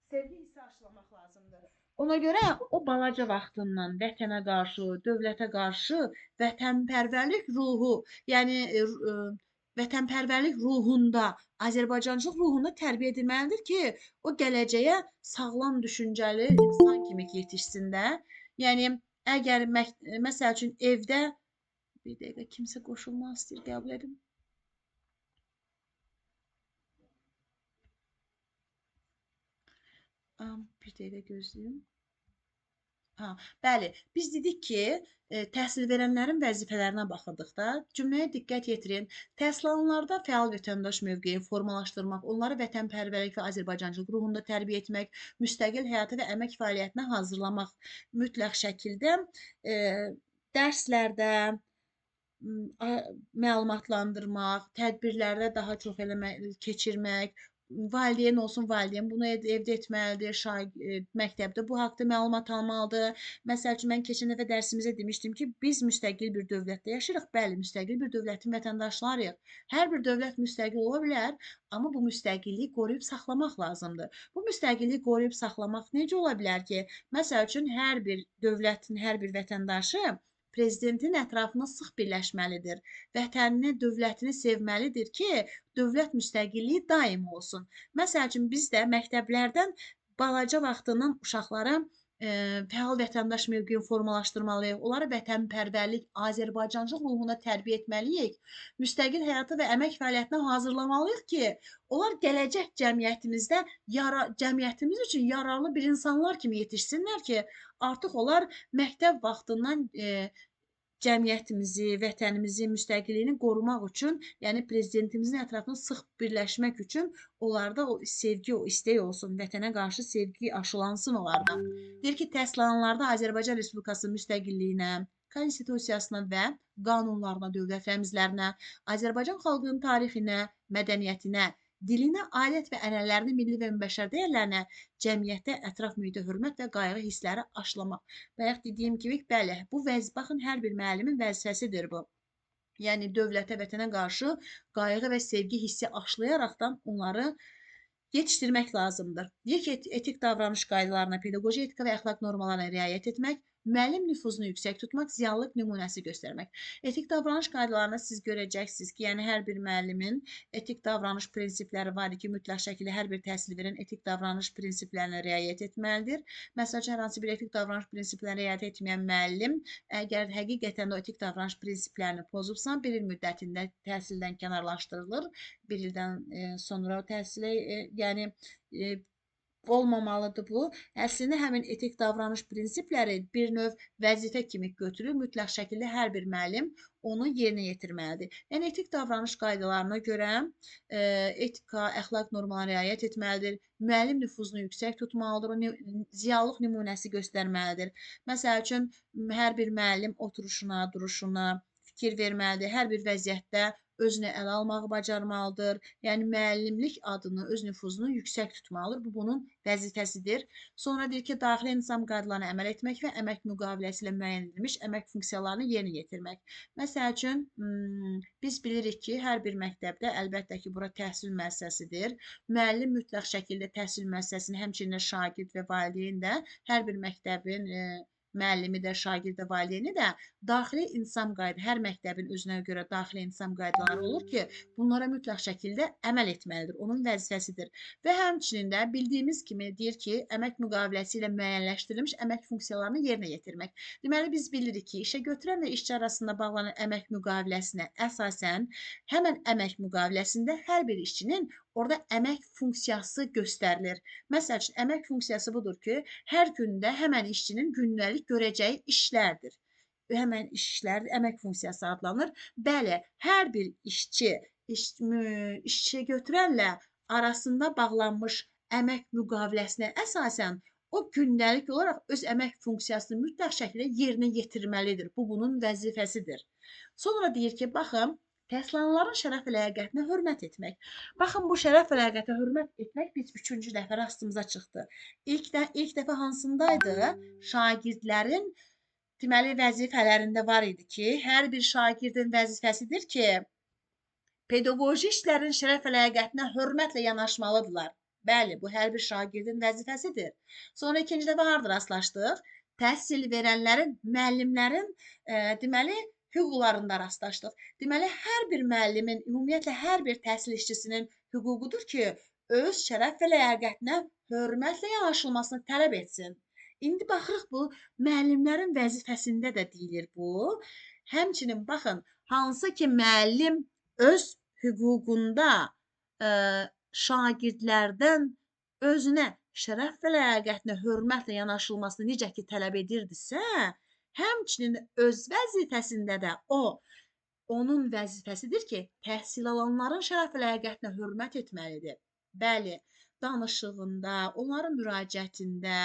Sevgi hissi aşılamaq lazımdır. Ona görə o balaca vaxtından vətənə qarşı, dövlətə qarşı vətənpərvərlik ruhu, yəni vətənpərvərlik ruhunda, azərbaycançılıq ruhunda tərbiyə edilməlidir ki, o gələcəyə sağlam düşüncəli insan kimi yetişsin də. Yəni, əgər məsəl üçün evdə, bir dəqiqə kimsə qoşulmaq istəyir, qəbul edim. Bir dəqiqə gözləyim. Bəli, biz dedik ki, təhsil verənlərin vəzifələrinə baxırdıq da. Cümləyə diqqət yetirin. Təhsil alanlarda fəal vətəndaş mövqeyini formalaşdırmaq, onları vətənpərvərlik və azərbaycançılıq ruhunda tərbiyə etmək, müstəqil həyata və əmək fəaliyyətinə hazırlamaq mütləq şəkildə dərslərdə məlumatlandırmaq, tədbirlərdə daha çox keçirmək, valideyn olsun, valideyn bunu evdə etməlidir, məktəbdə bu haqda məlumat almalıdır. Məsəl üçün, mən keçən dəfə dərsimizdə demişdim ki, biz müstəqil bir dövlətdə yaşayırıq. Bəli, müstəqil bir dövlətin vətəndaşlarıyıq. Hər bir dövlət müstəqil ola bilər, amma bu müstəqilliyi qoruyub saxlamaq lazımdır. Bu müstəqilliyi qoruyub saxlamaq necə ola bilər ki, məsəl üçün, hər bir dövlətin, hər bir vətəndaşı prezidentin ətrafına sıx birləşməlidir. Vətənini, dövlətini sevməlidir ki, dövlət müstəqilliyi daim olsun. Məsəl üçün, biz də məktəblərdən balaca vaxtından uşaqlara fəal vətəndaş mövqeyini formalaşdırmalıyıq. Onları vətənpərvərlik, azərbaycançılıq ruhunda tərbiyə etməliyik. Müstəqil həyata və əmək fəaliyyətinə hazırlamalıyıq ki, onlar gələcək cəmiyyətimizdə cəmiyyətimiz üçün yararlı bir insanlar kimi yetişsinlər ki, artıq onlar məktəb vaxtından Cəmiyyətimizi, vətənimizi, müstəqilliyini qorumaq üçün, yəni prezidentimizin ətrafını sıx birləşmək üçün onlarda o sevgi, o istək olsun, vətənə qarşı sevgi aşılansın onlarda. Deyir ki, təhsil alanlarda Azərbaycan Respublikası müstəqilliyinə, konstitusiyasına və qanunlarına, dövlət rəmzlərinə, Azərbaycan xalqının tarixinə, mədəniyyətinə, dilinə, adət və ənənələrinə, milli və ümumbəşər dəyərlərinə, cəmiyyətdə, ətraf mühitə hörmət və qayğı hissləri aşılamaq. Bayaq dediyim kimi, bəli, bu baxın, hər bir müəllimin vəzifəsidir bu. Yəni, dövlətə, vətənə qarşı qayğı və sevgi hissi aşılayaraqdan onları yetişdirmək lazımdır. Deyir ki, etik davranış qaydalarına, pedaqoji etika və əxlaq normalarına riayət etmək, müəllim nüfuzunu yüksək tutmaq, ziyalılıq nümunəsi göstərmək. Etik davranış qaydalarını siz görəcəksiniz ki, yəni hər bir müəllimin etik davranış prinsipləri var ki, mütləq şəkildə hər bir təhsil verən etik davranış prinsiplərinə riayət etməlidir. Məsəl üçün, hər hansı bir etik davranış prinsiplərinə riayət etməyən müəllim, əgər həqiqətən də o etik davranış prinsiplərini pozubsan, bir il müddətində təhsildən kənarlaşdırılır. Bir ildən sonra o təhsilə, yəni olmamalıdır bu. Əslində, həmin etik davranış prinsipləri bir növ vəzifə kimi götürür. Mütləq şəkildə hər bir müəllim onu yerinə yetirməlidir. Yəni, etik davranış qaydalarına görə etika, əxlaq normalarına riayət etməlidir. Müəllim nüfuzunu yüksək tutmalıdır. O ziyalılıq nümunəsi göstərməlidir. Məsəl üçün, hər bir müəllim oturuşuna, duruşuna fikir verməlidir. Hər bir vəziyyətdə özünü ələ almağı bacarmalıdır. Yəni, müəllimlik adını, öz nüfuzunu yüksək tutmalıdır. Bu, bunun vəzifəsidir. Sonra deyir ki, daxili intizam qaydalarına əməl etmək və əmək müqaviləsi ilə müəyyən edilmiş əmək funksiyalarını yerinə yetirmək. Məsəl üçün, biz bilirik ki, hər bir məktəbdə əlbəttə ki, bura təhsil müəssisəsidir. Müəllim mütləq şəkildə təhsil müəssisəsinin, həmçinin şagird və valideyn də hər bir məktəbin müəllimi də, şagird də, valideyni də daxili intizam qayda, hər məktəbin özünə görə daxili intizam qaydaları olur ki, bunlara mütləq şəkildə əməl etməlidir, onun vəzifəsidir. Və həmçinin də bildiyimiz kimi deyir ki, əmək müqaviləsi ilə müəyyənləşdirilmiş əmək funksiyalarını yerinə yetirmək. Deməli, biz bilirik ki, işə götürən və işçi arasında bağlanan əmək müqaviləsinə əsasən həmən əmək müqaviləsində hər bir işçinin orada əmək funksiyası göstərilir. Məsəl üçün, əmək funksiyası budur ki, hər gündə həmən işçinin gündəlik görəcəyi işlərdir. Həmən işlər əmək funksiyası adlanır. Bəli, hər bir işçi, işçi götürənlə arasında bağlanmış əmək müqaviləsinə əsasən o gündəlik olaraq öz əmək funksiyasını mütləq şəkildə yerinə yetirməlidir. Bu, bunun vəzifəsidir. Sonra deyir ki, baxın, təhsil alanların şərəf və ləyaqətinə hörmət etmək. Baxın, bu şərəf və ləyaqətə hörmət etmək biz üçüncü dəfə rastımıza çıxdı. İlk dəfə hansındaydı? Şagirdlərin deməli, vəzifələrində var idi ki, hər bir şagirdin vəzifəsidir ki, pedaqoji işlərin şərəf və ləyaqətinə hörmətlə yanaşmalıdırlar. Bəli, bu hər bir şagirdin vəzifəsidir. Sonra ikinci dəfə harada rastlaşdıq? Təhsil verənlərin, müəllimlərin deməli, hüquqlarında rastlaşdıq. Deməli, hər bir müəllimin, ümumiyyətlə, hər bir təhsil işçisinin hüququdur ki, öz şərəf və ləyaqətinə hörmətlə yanaşılmasını tələb etsin. İndi baxırıq, bu müəllimlərin vəzifəsində də deyilir bu. Həmçinin, baxın, hansı ki, müəllim öz hüququnda şagirdlərdən özünə şərəf və ləyaqətinə hörmətlə yanaşılmasını necə ki tələb edirdisə, həmçinin öz vəzifəsində də onun vəzifəsidir ki, təhsil alanların şərəf və ləyaqətinə hörmət etməlidir. Bəli, danışığında, onların müraciətində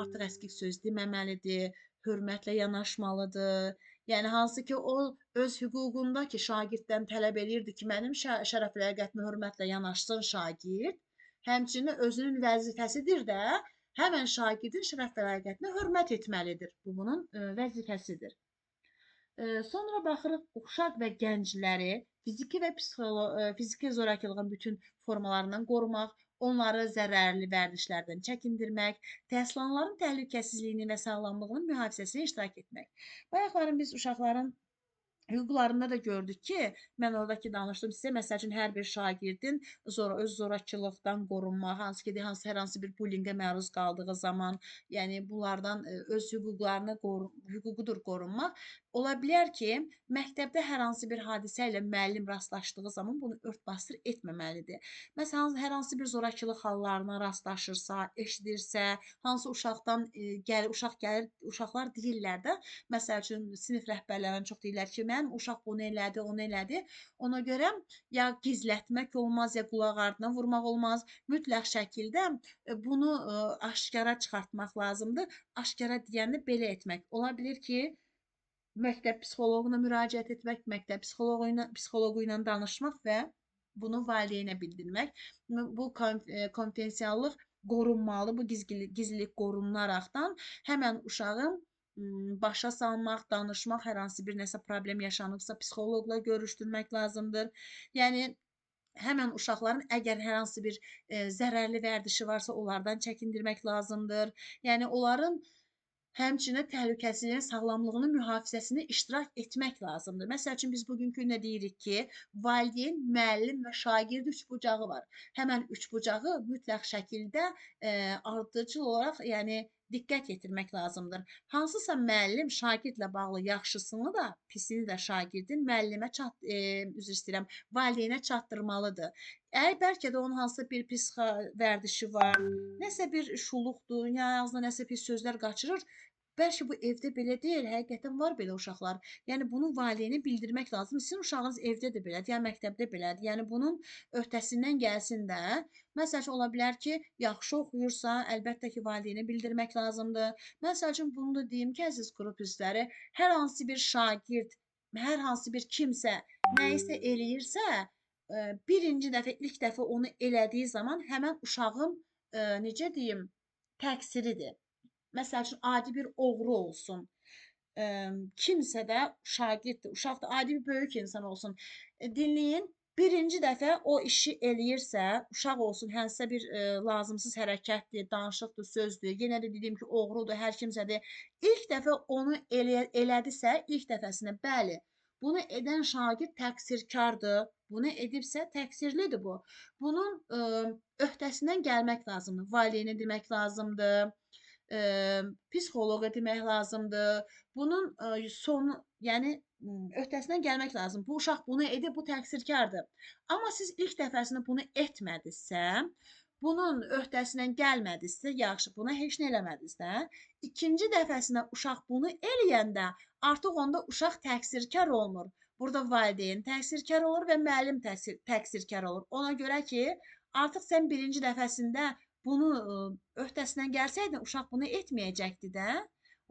artıq əskik söz deməməlidir, hörmətlə yanaşmalıdır. Yəni, hansı ki, o öz hüququnda ki, şagirddən tələb eləyirdi ki, mənim şərəf və ləyaqətimə hörmətlə yanaşsın şagird, həmçinin özünün vəzifəsidir də, həmən şagirdin şərəf və ləyaqətinə hörmət etməlidir. Bu, bunun vəzifəsidir. Sonra baxırıq, uşaq və gəncləri fiziki və fiziki zorakılığın bütün formalarından qorumaq, onları zərərli vərdişlərdən çəkindirmək, təhsil alanların təhlükəsizliyini və sağlamlığının mühafizəsinə iştirak etmək. Bayaqların biz uşaqların Hüquqlarında da gördük ki, mən oradakı danışdım sizə, məsəl üçün, hər bir şagirdin öz zorakılıqdan qorunmaq, hansı ki, hər hansı bir bullinqə məruz qaldığı zaman, yəni bunlardan öz hüquqlarını hüququdur qorunmaq. Ola bilər ki, məktəbdə hər hansı bir hadisə ilə müəllim rastlaşdığı zaman bunu ört-basdır etməməlidir. Məsələn, hər hansı bir zorakılıq hallarına rastlaşırsa, eşidirsə, hansı uşaqdan uşaq gəlir, uşaqlar deyirlər də, məsəl üçün, sinif rəhbərlərinə çox deyirlər ki, mənim uşaq bunu elədi, onu elədi. Ona görə ya gizlətmək olmaz, ya qulaq ardına vurmaq olmaz. Mütləq şəkildə bunu aşkara çıxartmaq lazımdır. Aşkara deyəndə belə etmək. Ola bilir ki, məktəb psixoloquna müraciət etmək, məktəb psixoloqu ilə danışmaq və bunu valideynə bildirmək. Bu konfidensiallıq qorunmalı, bu gizlilik qorunaraqdan həmən uşağın başa salmaq, danışmaq, hər hansı bir nəsə problem yaşanıbsa, psixoloqla görüşdürmək lazımdır. Yəni, həmən uşaqların əgər hər hansı bir zərərli vərdişi varsa, onlardan çəkindirmək lazımdır. Yəni, onların həmçinin təhlükəsizliyinin, sağlamlığının mühafizəsində iştirak etmək lazımdır. Məsəl üçün, biz bugünkü gündə deyirik ki, valideyn, müəllim və şagird üçbucağı var. Həmən üçbucağı mütləq şəkildə ardıcıl olaraq, yəni, diqqət yetirmək lazımdır. Hansısa müəllim şagirdlə bağlı yaxşısını da, pisini də şagirdin müəllimə üzr istəyirəm, valideynə çatdırmalıdır. Əgər bəlkə də onun hansısa bir pis vərdişi var, nəsə bir şuluqdur, ya ağzına nəsə pis sözlər qaçırır, bəlkə bu evdə belə deyil, həqiqətən var belə uşaqlar. Yəni, bunu valideynə bildirmək lazımdır. Sizin uşağınız evdə də belədir, ya məktəbdə belədir. Yəni, bunun öhdəsindən gəlsin də. Məsəl üçün, ola bilər ki, yaxşı oxuyursa, əlbəttə ki, valideynə bildirmək lazımdır. Məsəl üçün, bunu da deyim ki, əziz qrup üzvləri, hər hansı bir şagird, hər hansı bir kimsə nəyisə eləyirsə, birinci dəfə, ilk dəfə onu elədiyi zaman həmən uşağın, necə deyim, təqsiridir. Məsəl üçün, adi bir oğru olsun, kimsə də şagirddir, uşaqdır, adi bir böyük insan olsun. Dinləyin, birinci dəfə o işi eləyirsə, uşaq olsun, hansısa bir lazımsız hərəkətdir, danışıqdır, sözdür, yenə də dediyim ki, oğrudur, hər kimsədir. İlk dəfə onu elədisə, ilk dəfəsinə, bəli, bunu edən şagird təqsirkardır, bunu edibsə, təqsirlidir bu. Bunun öhdəsindən gəlmək lazımdır, valideynə demək lazımdır, psixoloqa demək lazımdır. Bunun sonu, yəni öhdəsindən gəlmək lazımdır. Bu uşaq bunu edib, bu təqsirkardır. Amma siz ilk dəfəsində bunu etmədinizsə, bunun öhdəsindən gəlmədinizsə, yaxşı, buna heç nə eləmədiniz də. İkinci dəfəsində uşaq bunu eləyəndə artıq onda uşaq təqsirkar olmur. Burada valideyn təqsirkar olur və müəllim təqsirkar olur. Ona görə ki, artıq sən birinci dəfəsində bunu öhdəsindən gəlsəydin, uşaq bunu etməyəcəkdi də.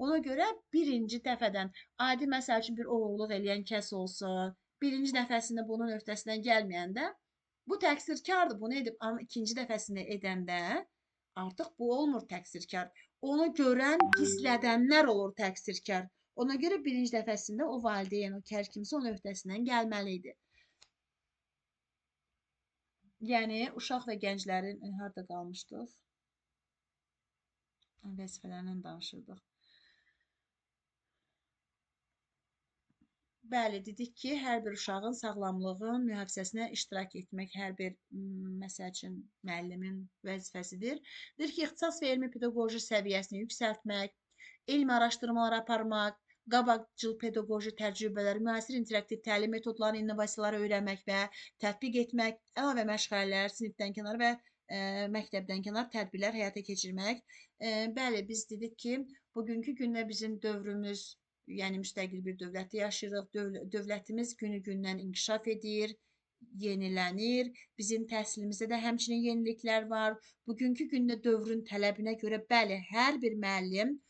Ona görə birinci dəfədən, adi məsəl üçün bir oğurluq eləyən kəs olsun, birinci dəfəsində bunun öhdəsindən gəlməyəndə, bu təqsirkardır, bunu edib, amma ikinci dəfəsində edəndə artıq bu olmur təqsirkar. Onu görən, gizlədənlər olur təqsirkar. Ona görə birinci dəfəsində o valideyn, o hər kimsə onun öhdəsindən gəlməli idi. Yəni, uşaq və gənclərin, harada qalmışdıq? Vəzifələrindən danışırdıq. Bəli, dedik ki, hər bir uşağın sağlamlığın mühafizəsinə iştirak etmək hər bir, məsəl üçün, müəllimin vəzifəsidir. Deyir ki, ixtisas və elmi pedaqoji səviyyəsini yüksəltmək, elmi araşdırmalar aparmaq, qabaqcıl pedaqoji təcrübələr, müasir interaktiv təlim metodlarını, innovasiyaları öyrənmək və tətbiq etmək, əlavə məşğələlər, sinifdən kənar və məktəbdən kənar tədbirlər həyata keçirmək. Bəli, biz dedik ki, bugünkü gündə bizim dövrümüz, yəni müstəqil bir dövlətdə yaşayırıq, dövlətimiz günü-gündən inkişaf edir, yenilənir. Bizim təhsilimizdə də həmçinin yeniliklər var. Bugünkü gündə dövrün tələbinə görə, bəli, hər bir müəllim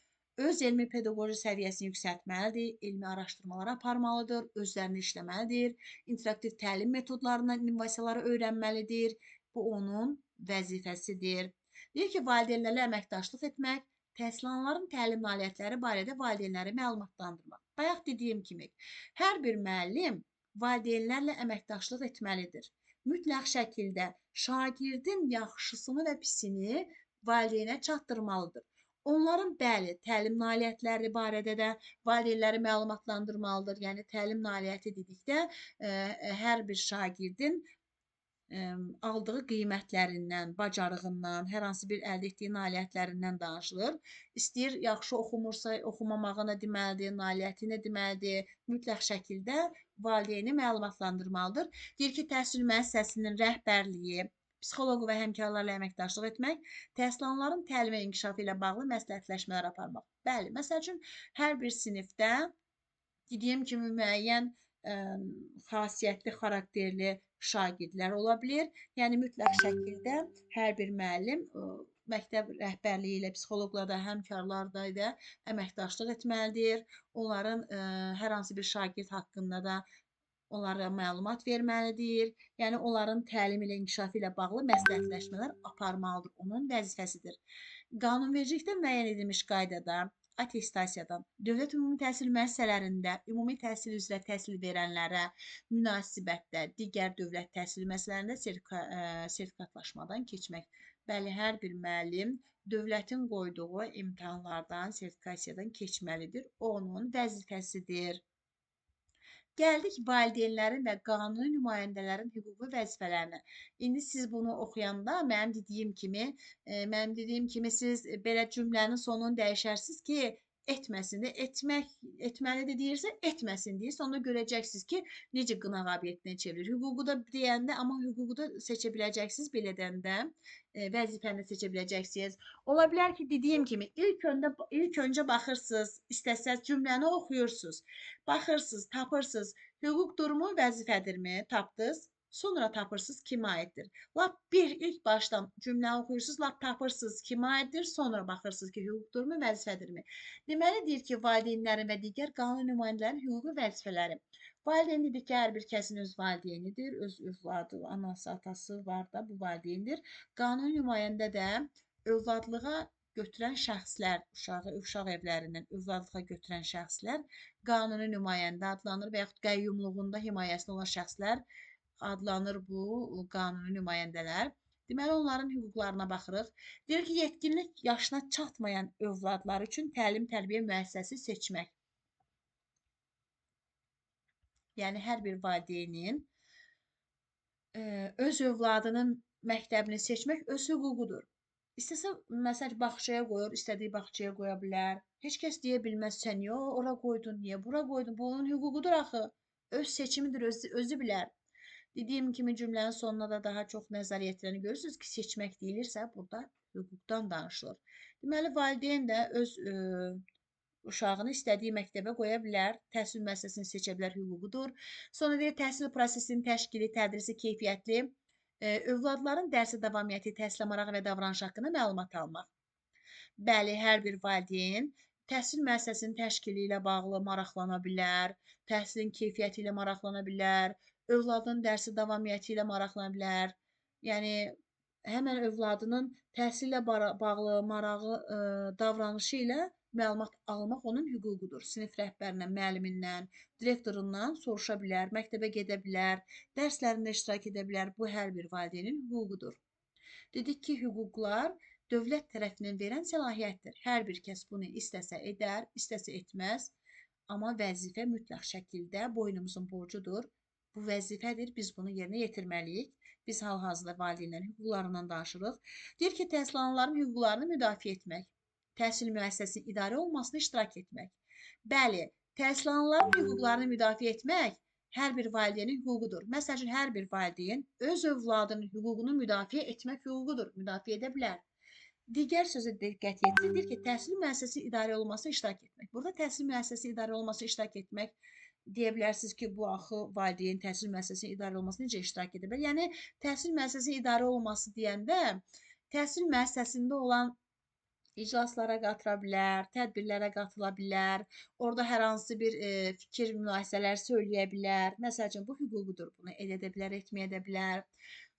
öz elmi pedaqoji səviyyəsini yüksəltməlidir, elmi araşdırmalar aparmalıdır, özlərini işləməlidir, interaktiv təlim metodlarından innovasiyaları öyrənməlidir. Bu onun vəzifəsidir. Deyir ki, valideynlərlə əməkdaşlıq etmək, təhsil alanların təlim nailiyyətləri barədə valideynləri məlumatlandırmaq. Bayaq dediyim kimi, hər bir müəllim valideynlərlə əməkdaşlıq etməlidir. Mütləq şəkildə şagirdin yaxşısını və pisini valideynə çatdırmalıdır. Onların, bəli, təlim nailiyyətləri barədə də valideynləri məlumatlandırmalıdır. Yəni, təlim nailiyyəti dedikdə hər bir şagirdin aldığı qiymətlərindən, bacarığından, hər hansı bir əldə etdiyi nailiyyətlərindən danışılır. İstəyir, yaxşı oxumursa, oxumamağı nə deməlidir, nailiyyəti nə deməlidir, mütləq şəkildə valideyni məlumatlandırmalıdır. Deyir ki, təhsil müəssisəsinin rəhbərliyi, psixoloqu və həmkarlarla əməkdaşlıq etmək, təhsil təlim və inkişafı ilə bağlı məsləhətləşmələr aparmaq. Bəli, məsəl üçün, hər bir sinifdə dediyim kimi müəyyən xasiyyətli, xarakterli şagirdlər ola bilir. Yəni, mütləq şəkildə hər bir müəllim məktəb rəhbərliyi ilə, psixoloqla da, həmkarlarla da əməkdaşlıq etməlidir. Onların hər hansı bir şagird haqqında da onlara məlumat verməlidir. Yəni, onların təlim ilə, inkişafı ilə bağlı məsləhətləşmələr aparmalıdır. Onun vəzifəsidir. Qanunvericilikdə müəyyən edilmiş qaydada attestasiyadan, dövlət ümumi təhsil müəssisələrində ümumi təhsil üzrə təhsil verənlərə münasibətdə digər dövlət təhsil müəssisələrində sertifikatlaşmadan keçmək. Bəli, hər bir müəllim dövlətin qoyduğu imtahanlardan, sertifikasiyadan keçməlidir. O, onun vəzifəsidir. Gəldik valideynlərin və qanuni nümayəndələrin hüquqi vəzifələrinə. İndi siz bunu oxuyanda mənim dediyim kimi siz belə cümlənin sonunu dəyişərsiniz ki, etməsin də, etməlidir deyirsə, etməsin deyirsə, onda görəcəksiniz ki, necə qınaq obyektinə çevirir. Hüququ da deyəndə, amma hüququ da seçə biləcəksiniz, belə deyəndə, vəzifəni də seçə biləcəksiniz. Ola bilər ki, dediyim kimi, ilk öncə baxırsınız, istəsəz cümləni oxuyursunuz, baxırsınız, tapırsınız, hüquq durumu vəzifədirmi, tapdınız. Sonra tapırsınız kimə aiddir. Lap bir ilk başdan cümləni oxuyursunuz, lap tapırsınız kimə aiddir, sonra baxırsınız ki, hüquq durumu vəzifədirmi. Deməli, deyir ki, valideynlərin və digər qanuni nümayəndələrin hüquqi vəzifələri. Valideyn dedik ki, hər bir kəsin öz valideynidir, öz övladı, anası, atası var da bu valideyndir. Qanuni nümayəndə də övladlığa götürən şəxslər, uşağı uşaq evlərindən övladlığa götürən şəxslər qanuni nümayəndə adlanır və yaxud qəyyumluğunda himayəsində olan şəxslər adlanır bu qanuni nümayəndələr. Deməli, onların hüquqlarına baxırıq. Deyir ki, yetkinlik yaşına çatmayan övladlar üçün təlim-tərbiyə müəssisəsi seçmək. Yəni, hər bir valideynin öz övladının məktəbini seçmək öz hüququdur. İstəsə, məsəl, bağçaya qoyur, istədiyi bağçaya qoya bilər. Heç kəs deyə bilməz, sən niyə ora qoydun, niyə bura qoydun? Bu onun hüququdur axı. Öz seçimidir, özü bilər. Dediyim kimi cümlənin sonuna da daha çox nəzər yetirəni görürsünüz ki, seçmək deyilirsə, burada hüquqdan danışılır. Deməli, valideyn də öz uşağını istədiyi məktəbə qoya bilər, təhsil müəssisəsini seçə bilər, hüququdur. Sonra deyir, təhsil prosesinin təşkili, tədrisi keyfiyyətli, övladların dərsi davamiyyəti, təhsilə marağı və davranış haqqında məlumat almaq. Bəli, hər bir valideyn təhsil müəssisəsinin təşkili ilə bağlı maraqlana bilər, təhsilin keyfiyyəti ilə maraqlana bilər, övladının dərsi davamiyyəti ilə maraqlana bilər. Yəni, həmən övladının təhsillə bağlı marağı, davranışı ilə məlumat almaq onun hüququdur. Sinif rəhbərindən, müəllimindən, direktorundan soruşa bilər, məktəbə gedə bilər, dərslərində iştirak edə bilər. Bu, hər bir valideynin hüququdur. Dedik ki, hüquqlar dövlət tərəfindən verən səlahiyyətdir. Hər bir kəs bunu istəsə edər, istəsə etməz. Amma vəzifə mütləq şəkildə boynumuzun borcudur. Bu vəzifədir, biz bunu yerinə yetirməliyik. Biz hal-hazırda valideynlərin hüquqlarından danışırıq. Deyir ki, təhsil alanların hüquqlarını müdafiə etmək, təhsil müəssisəsinin idarə olunmasına iştirak etmək. Bəli, təhsil alanların hüquqlarını müdafiə etmək hər bir valideynin hüququdur. Məsəl üçün, hər bir valideyn öz övladının hüququnu müdafiə etmək hüququdur, müdafiə edə bilər. Digər sözə diqqət yetirin, deyir ki, təhsil müəssisəsi idarə olunmasına iştirak etmək. Burada təhsil müəssisəsi idarə olunmasına iştirak etmək deyə bilərsiniz ki, bu axı valideyn təhsil müəssisəsinin idarə olunması necə iştirak edə bilər? Yəni, təhsil müəssisəsinin idarə olunması deyəndə təhsil müəssisəsində olan iclaslara qatıla bilər, tədbirlərə qatıla bilər, orada hər hansı bir fikir, mülahizələr söyləyə bilər. Məsəl üçün, bu hüququdur, bunu edə də bilər, etməyə də bilər.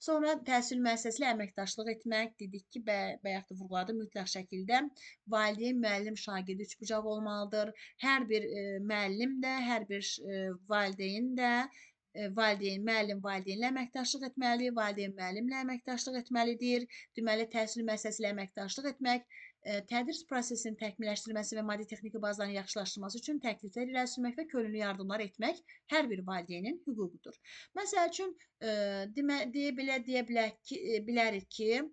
Sonra təhsil müəssisəsi ilə əməkdaşlıq etmək, dedik ki, bayaq da vurğuladım, mütləq şəkildə valideyn, müəllim, şagird üçbucaq olmalıdır. Hər bir müəllim də, hər bir valideyn də, valideyn, müəllim, valideynlə əməkdaşlıq etməli, valideyn, müəllimlə əməkdaşlıq etməlidir. Deməli, təhsil müəssisəsi ilə əməkdaşlıq etmək Tədris prosesinin təkmilləşdirilməsi və maddi-texniki bazanın yaxşılaşdırılması üçün təkliflər irəli sürmək və könüllü yardımlar etmək hər bir valideynin hüququdur. Məsəl üçün, deyə bilərik ki,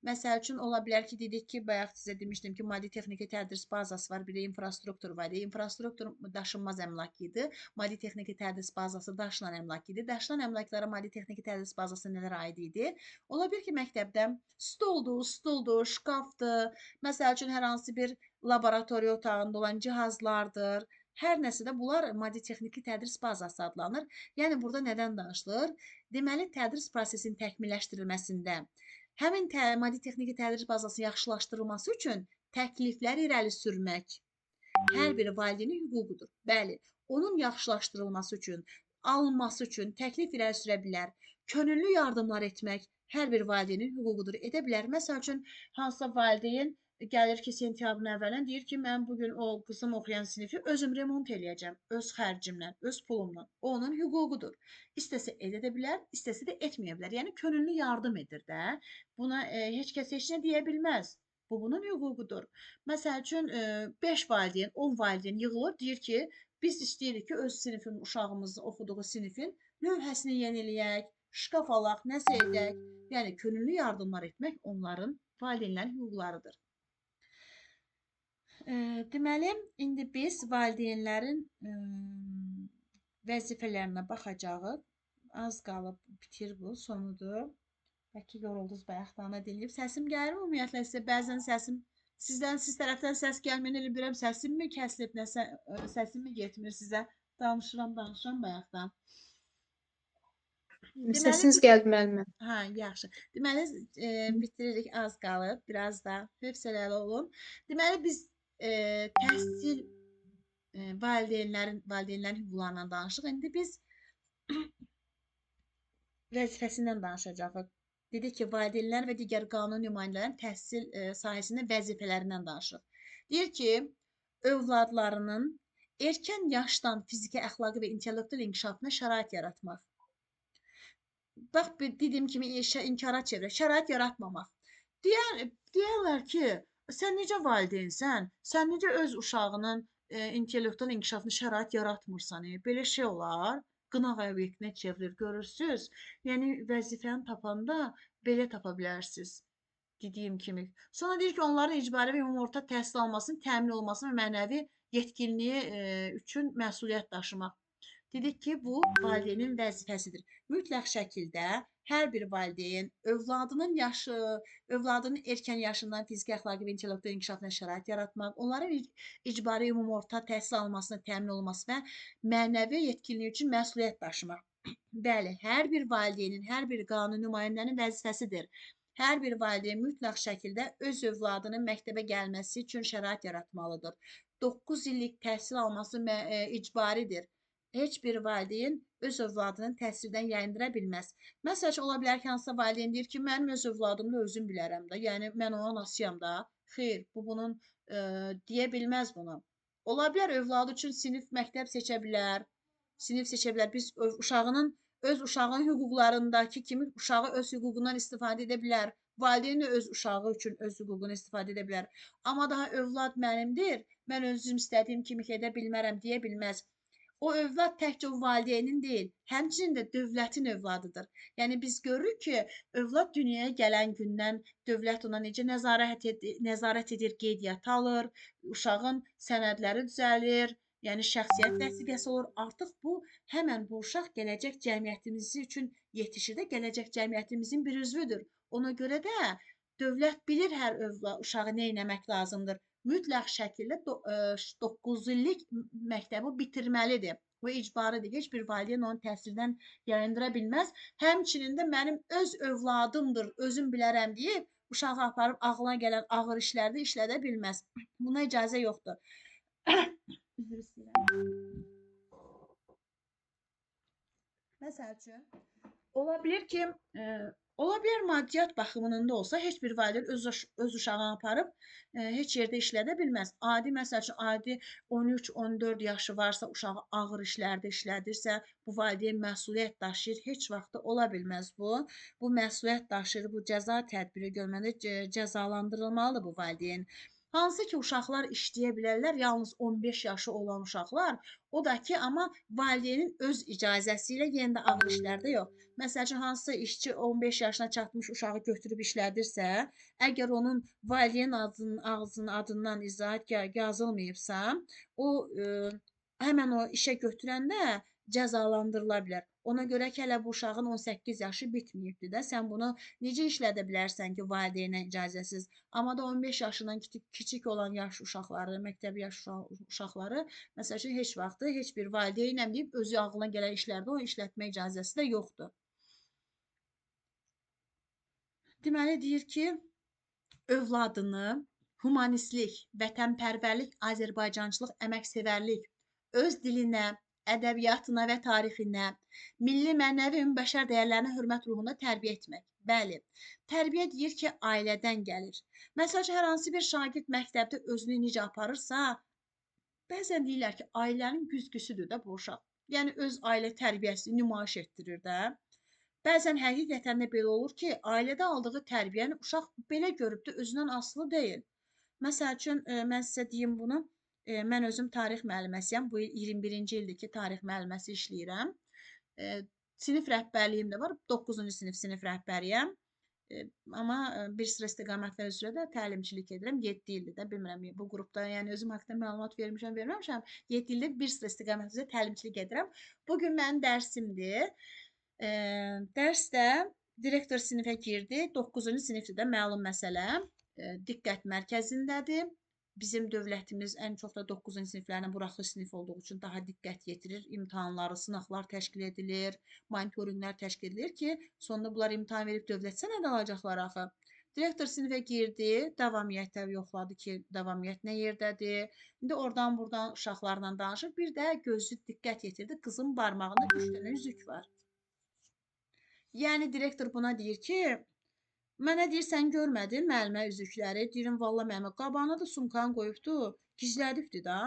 məsəl üçün, ola bilər ki, dedik ki, bayaq sizə demişdim ki, maddi-texniki tədris bazası var, bir də infrastruktur var. İnfrastruktur daşınmaz əmlak idi, maddi-texniki tədris bazası daşınan əmlak idi. Daşınan əmlaklara maddi-texniki tədris bazası nələr aid idi? Ola bilər ki, məktəbdə stoldur, stuldur, şkafdır, məsəl üçün, hər hansı bir laboratoriya otağında olan cihazlardır. Hər nəsə də bunlar maddi-texniki tədris bazası adlanır. Yəni, burada nədən danışılır? Deməli, tədris prosesinin təkmilləşdirilməsində həmin maddi-texniki tədris bazasının yaxşılaşdırılması üçün təkliflər irəli sürmək hər bir valideynin hüququdur. Bəli, onun yaxşılaşdırılması üçün, alınması üçün təklif irəli sürə bilər. Könüllü yardımlar etmək hər bir valideynin hüququdur. Edə bilər. Məsəl üçün, hansısa valideyn gəlir ki, sentyabrın əvvəlindən deyir ki, mən bugün o qızım oxuyan sinifi özüm remont eləyəcəm, öz xərcimlə, öz pulumla. O onun hüququdur. İstəsə edə də bilər, istəsə də etməyə bilər. Yəni, könüllü yardım edir də. Buna heç kəs heç nə deyə bilməz. Bu, bunun hüququdur. Məsəl üçün, 5 valideyn, 10 valideyn yığılır, deyir ki, biz istəyirik ki, öz sinifin, uşağımızın oxuduğu sinifin lövhəsini yeniləyək, şkaf alaq, nəsə edək. Yəni, könüllü yardımlar etmək onların, valideynlərin hüquqlarıdır. Deməli, indi biz valideynlərin vəzifələrinə baxacağıq. Az qalıb bitir bu, sonudur. Bəlkə yoruldunuz, bayaqdan da dinləyib. Səsim gəlirmi ümumiyyətlə sizə? Bəzən səsim, siz tərəfdən səs gəlməyən elə bilirəm, səsim mi kəsilib, nəsə, səsim mi getmir sizə? Danışıram, danışıram bayaqdan. Deməli, Səsiniz gəldi müəllimə. Hə, yaxşı. Deməli, bitiririk, az qalıb, biraz da hövsələli olun. Deməli, biz təhsil valideynlərin hüquqlarından danışdıq. İndi biz vəzifəsindən danışacağıq. Dedik ki, valideynlər və digər qanun nümayəndələrin təhsil sahəsində vəzifələrindən danışırıq. Deyir ki, övladlarının erkən yaşdan fiziki, əxlaqi və intellektual inkişafına şərait yaratmaq. Bax, dediyim kimi inkara çevirək, şərait yaratmamaq. Deyərlər ki, sən necə valideynsən, sən necə öz uşağının intellektual inkişafına şərait yaratmırsan, belə şey olar, qınaq obyektinə çevrilir, görürsünüz. Yəni, vəzifəni tapanda belə tapa bilərsiniz, dediyim kimi. Sonra deyir ki, onların icbari və ümumi orta təhsil almasının təmin olunması və mənəvi yetkinliyi üçün məsuliyyət daşımaq. Dedik ki, bu valideynin vəzifəsidir. Mütləq şəkildə hər bir valideyn övladının yaşı, övladının erkən yaşından fiziki, əxlaqi və intellektual inkişafına şərait yaratmaq, onların icbari ümumi orta təhsil almasına təmin olunması və mənəvi yetkinliyi üçün məsuliyyət daşımaq. Bəli, hər bir valideynin, hər bir qanun nümayəndənin vəzifəsidir. Hər bir valideyn mütləq şəkildə öz övladının məktəbə gəlməsi üçün şərait yaratmalıdır. 9 illik təhsil alması icbaridir. Heç bir valideyn öz övladını təhsildən yayındıra bilməz. Məsəl üçün, ola bilər ki, hansısa valideyn deyir ki, mənim öz övladımı da özüm bilərəm də, yəni mən ona anasıyam da. Xeyr, bu bunun deyə bilməz bunu. Ola bilər övladı üçün sinif, məktəb seçə bilər, sinif seçə bilər. Biz öz uşağının hüquqlarındakı kimi uşağı öz hüququndan istifadə edə bilər. Valideyn də öz uşağı üçün öz hüququnu istifadə edə bilər. Amma daha övlad mənimdir, mən özüm istədiyim kimi edə bilmərəm deyə bilməz. O övlad təkcə o valideynin deyil, həmçinin də dövlətin övladıdır. Yəni biz görürük ki, övlad dünyaya gələn gündən dövlət ona necə nəzarət edir, qeydiyyata alır, uşağın sənədləri düzəlir, yəni şəxsiyyət vəsiqəsi olur. Artıq bu, həmən bu uşaq gələcək cəmiyyətimiz üçün yetişir də, gələcək cəmiyyətimizin bir üzvüdür. Ona görə də dövlət bilir hər uşağı nə etmək lazımdır. Mütləq şəkildə 9 illik məktəbi bitirməlidir. Bu icbaridir. Heç bir valideyn onu təhsildən yayındıra bilməz. Həmçinin də mənim öz övladımdır, özüm bilərəm deyib uşağı aparıb ağlına gələn ağır işlərdə işlədə bilməz. Buna icazə yoxdur. Üzr istəyirəm. Məsəl üçün, ola bilər ki, ola bilər maddiyyat baxımından da olsa heç bir valideyn öz uşağını aparıb heç yerdə işlədə bilməz. Adi, məsəl üçün, adi 13-14 yaşı varsa, uşağı ağır işlərdə işlədirsə, bu valideyn məsuliyyət daşıyır. Heç vaxt da ola bilməz bu. Bu məsuliyyət daşıyır, bu cəza tədbiri görməli, cəzalandırılmalıdır bu valideyn. Hansı ki, uşaqlar işləyə bilərlər, yalnız 15 yaşı olan uşaqlar, o da ki, amma valideynin öz icazəsi ilə yenə də ağır işlərdə yox. Məsəl üçün, hansısa işçi 15 yaşına çatmış uşağı götürüb işlədirsə, əgər onun valideyn ağzının adından izahat yazılmayıbsa, o həmən o işə götürəndə cəzalandırıla bilər. Ona görə ki, hələ bu uşağın 18 yaşı bitməyibdir də. Sən bunu necə işlədə bilərsən ki, valideynə icazəsiz? Amma da 15 yaşından kiçik olan yaş uşaqları, məktəb yaş uşaqları, məsəl üçün, heç vaxtı heç bir valideynlə deyib, özü ağlına gələn işlərdə o işlətmə icazəsi də yoxdur. Deməli, deyir ki, övladını humanistlik, vətənpərvərlik, azərbaycançılıq, əməksevərlik, öz dilinə, ədəbiyyatına və tarixinə, milli, mənəvi, ümumbəşər dəyərlərinə hörmət ruhunda tərbiyə etmək. Bəli, tərbiyə deyir ki, ailədən gəlir. Məsəl üçün, hər hansı bir şagird məktəbdə özünü necə aparırsa, bəzən deyirlər ki, ailənin güzgüsüdür də bu uşaq. Yəni, öz ailə tərbiyəsini nümayiş etdirir də. Bəzən həqiqətən də belə olur ki, ailədə aldığı tərbiyəni uşaq belə görüb də özündən asılı deyil. Məsəl üçün, mən sizə deyim bunu. Mən özüm tarix müəlliməsiyəm. Bu il 21-ci ildir ki, tarix müəlliməsi işləyirəm. Sinif rəhbərliyim də var. 9-cu sinif rəhbəriyəm. Amma bir sıra istiqamətlər üzrə də təlimçilik edirəm. 7 ildir də, bilmirəm, bu qrupda, yəni özüm haqqında məlumat vermişəm, verməmişəm. 7 ildir bir sıra istiqamət üzrə təlimçilik edirəm. Bugün mənim dərsimdir. Dərsdə direktor sinifə girdi. 9-cu sinifdə də məlum məsələ diqqət mərkəzindədir. Bizim dövlətimiz ən çox da 9-cu siniflərlə buraxılış sinif olduğu üçün daha diqqət yetirir. İmtahanları, sınaqlar təşkil edilir, monitorinqlər təşkil edilir ki, sonunda bunlar imtahan verib dövlət sənədi alacaqlar axı. Direktor sinifə girdi, davamiyyətə yoxladı ki, davamiyyət nə yerdədir. İndi oradan buradan uşaqlarla danışır. Bir də gözü diqqət yetirdi, qızın barmağında 3 dənə üzük var. Yəni direktor buna deyir ki, mənə deyir, sən görmədin müəllimə üzükləri. Deyirəm, valla müəllimə, qabağına da sumkanı qoyubdu, gizlədibdi da.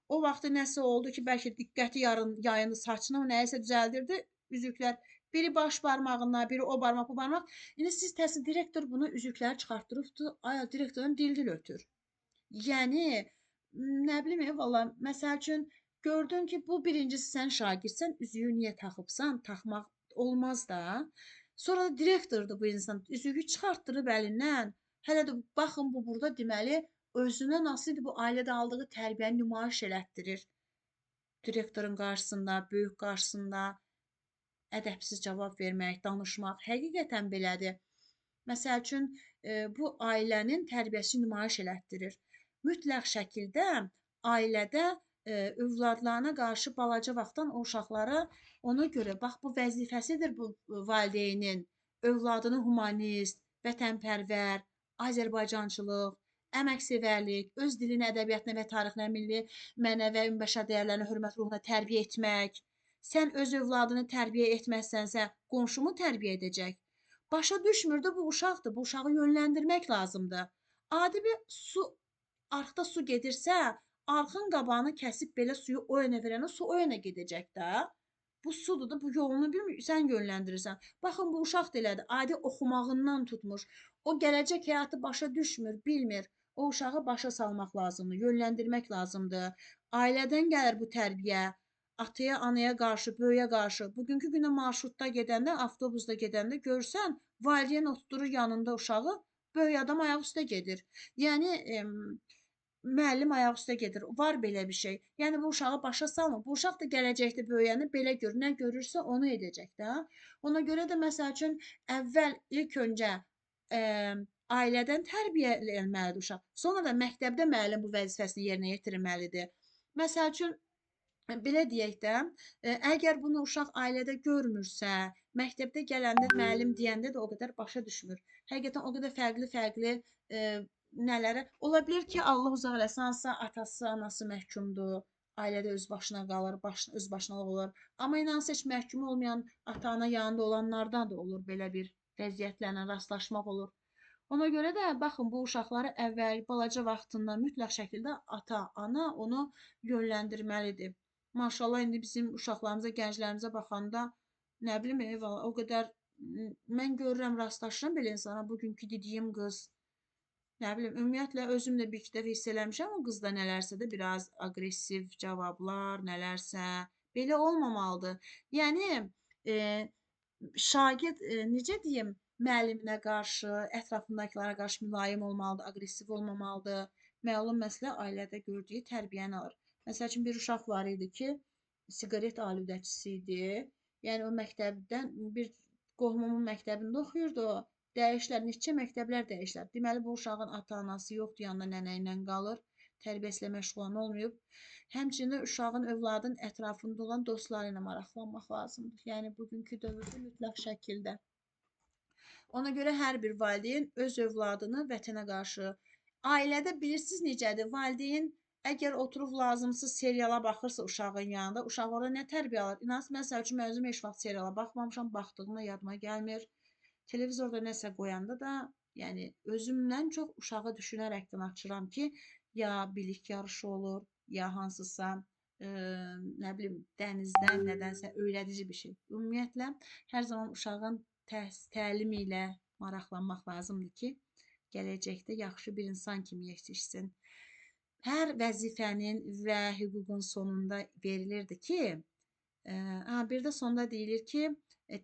O vaxtı nəsə oldu ki, bəlkə diqqəti yayını saçını nəyisə düzəldirdi, üzüklər. Biri baş barmağından, biri o barmaq, bu barmaq. İndi siz təslim, direktor bunu üzükləri çıxartdırıbdı, ay, direktorun dil-dil ötür. Yəni, nə bilim, valla, məsəl üçün, gördün ki, bu birincisi sən şagirdsən, üzüyü niyə taxıbsan, taxmaq olmaz da. Sonra da direktordur bu insan, üzüyü çıxartdırıb əlindən. Hələ də baxın, bu burada deməli, özünə nasıl idi bu ailədə aldığı tərbiyəni nümayiş elətdirir. Direktorun qarşısında, böyük qarşısında ədəbsiz cavab vermək, danışmaq həqiqətən belədir. Məsəl üçün, bu ailənin tərbiyəsi nümayiş elətdirir. Mütləq şəkildə ailədə övladlarına qarşı balaca vaxtdan o uşaqlara ona görə, bax, bu vəzifəsidir bu valideynin, övladını humanist, vətənpərvər, azərbaycançılıq, əməksevərlik, öz dilinə, ədəbiyyatına və tarixinə, milli, mənəvi, ümumbəşər dəyərlərinə, hörmət ruhuna tərbiyə etmək. Sən öz övladını tərbiyə etməzsənsə, qonşumu tərbiyə edəcək. Başa düşmürdü, bu uşaqdır, bu uşağı yönləndirmək lazımdır. Adi bir su, arxda su gedirsə, arxın qabağını kəsib belə suyu o yönə verənə su o yönə gedəcək də. Bu sudur da, bu yolunu bilmir, sən yönləndirirsən. Baxın, bu uşaq da elədir, adi oxumağından tutmuş. O gələcək həyatı başa düşmür, bilmir. O uşağı başa salmaq lazımdır, yönləndirmək lazımdır. Ailədən gəlir bu tərbiyə. Ataya, anaya qarşı, böyüyə qarşı. Bugünkü günə marşrutda gedəndə, avtobusda gedəndə görsən, valideyn oturur yanında uşağı, böyük adam ayaq üstə gedir. Yəni, müəllim ayaq üstə gedir. Var belə bir şey. Yəni, bu uşağı başa salmır. Bu uşaq da gələcəkdə böyüyəni belə görür. Nə görürsə onu edəcək də. Ona görə də, məsəl üçün, əvvəl ilk öncə ailədən tərbiyə edilməlidir uşaq. Sonra da məktəbdə müəllim bu vəzifəsini yerinə yetirməlidir. Məsəl üçün, belə deyək də, əgər bunu uşaq ailədə görmürsə, məktəbdə gələndə, müəllim deyəndə də o qədər başa düşmür. Həqiqətən o qədər fərqli-fərqli nələrə. Ola bilər ki, Allah uzaq eləsin, hansısa atası, anası məhkumdur, ailədə öz başına qalır, öz başına olur. Amma inansa heç məhkum olmayan ata-ana yanında olanlardan da olur, belə bir vəziyyətlərlə rastlaşmaq olur. Ona görə də, baxın, bu uşaqları əvvəl, balaca vaxtından mütləq şəkildə ata, ana onu yönləndirməlidir. Maşallah, indi bizim uşaqlarımıza, gənclərimizə baxanda, nə bilim, eyvallah, o qədər mən görürəm, rastlaşıram belə insana. Bugünkü dediyim qız, Nə bilim, ümumiyyətlə özüm də bir iki dəfə hiss eləmişəm o qızda nələrsə də biraz aqressiv cavablar, nələrsə belə olmamalıdır. Yəni e, şagird necə deyim, müəlliminə qarşı, ətrafındakılara qarşı mülayim olmalıdır, aqressiv olmamalıdır. Məlum məsələ ailədə gördüyü tərbiyəni alır. Məsəl üçün bir uşaq var idi ki, siqaret aludəçisi idi. Yəni o məktəbdən bir qohumumun məktəbində oxuyurdu o. Dəyişlər, neçə məktəblər dəyişlər. Deməli bu uşağın ata-anası yoxdur, yanında nənə ilə qalır. Tərbiyəsi ilə məşğul olan olmayıb. Həmçinin də uşağın, övladın ətrafında olan dostları ilə maraqlanmaq lazımdır. Yəni bugünkü dövrdə mütləq şəkildə. Ona görə hər bir valideyn öz övladını vətənə qarşı, ailədə bilirsiniz necədir? Valideyn əgər oturub lazımsız seriala baxırsa uşağın yanında, uşaq orada nə tərbiyə alır? İnanın, məsəl üçün, mən özüm heç vaxt seriala baxmamışam, baxdığımda yadıma gəlmir. Televizorda nəsə qoyanda da, yəni özümdən çox uşağı düşünərəkdən açıram ki, ya bilik yarışı olur, ya hansısa nə bilim dənizdən nədənsə öyrədici bir şey. Ümumiyyətlə, hər zaman uşağın təlimi ilə maraqlanmaq lazımdır ki, gələcəkdə yaxşı bir insan kimi yetişsin. Hər vəzifənin və hüququn sonunda verilirdi ki, bir də sonda deyilir ki,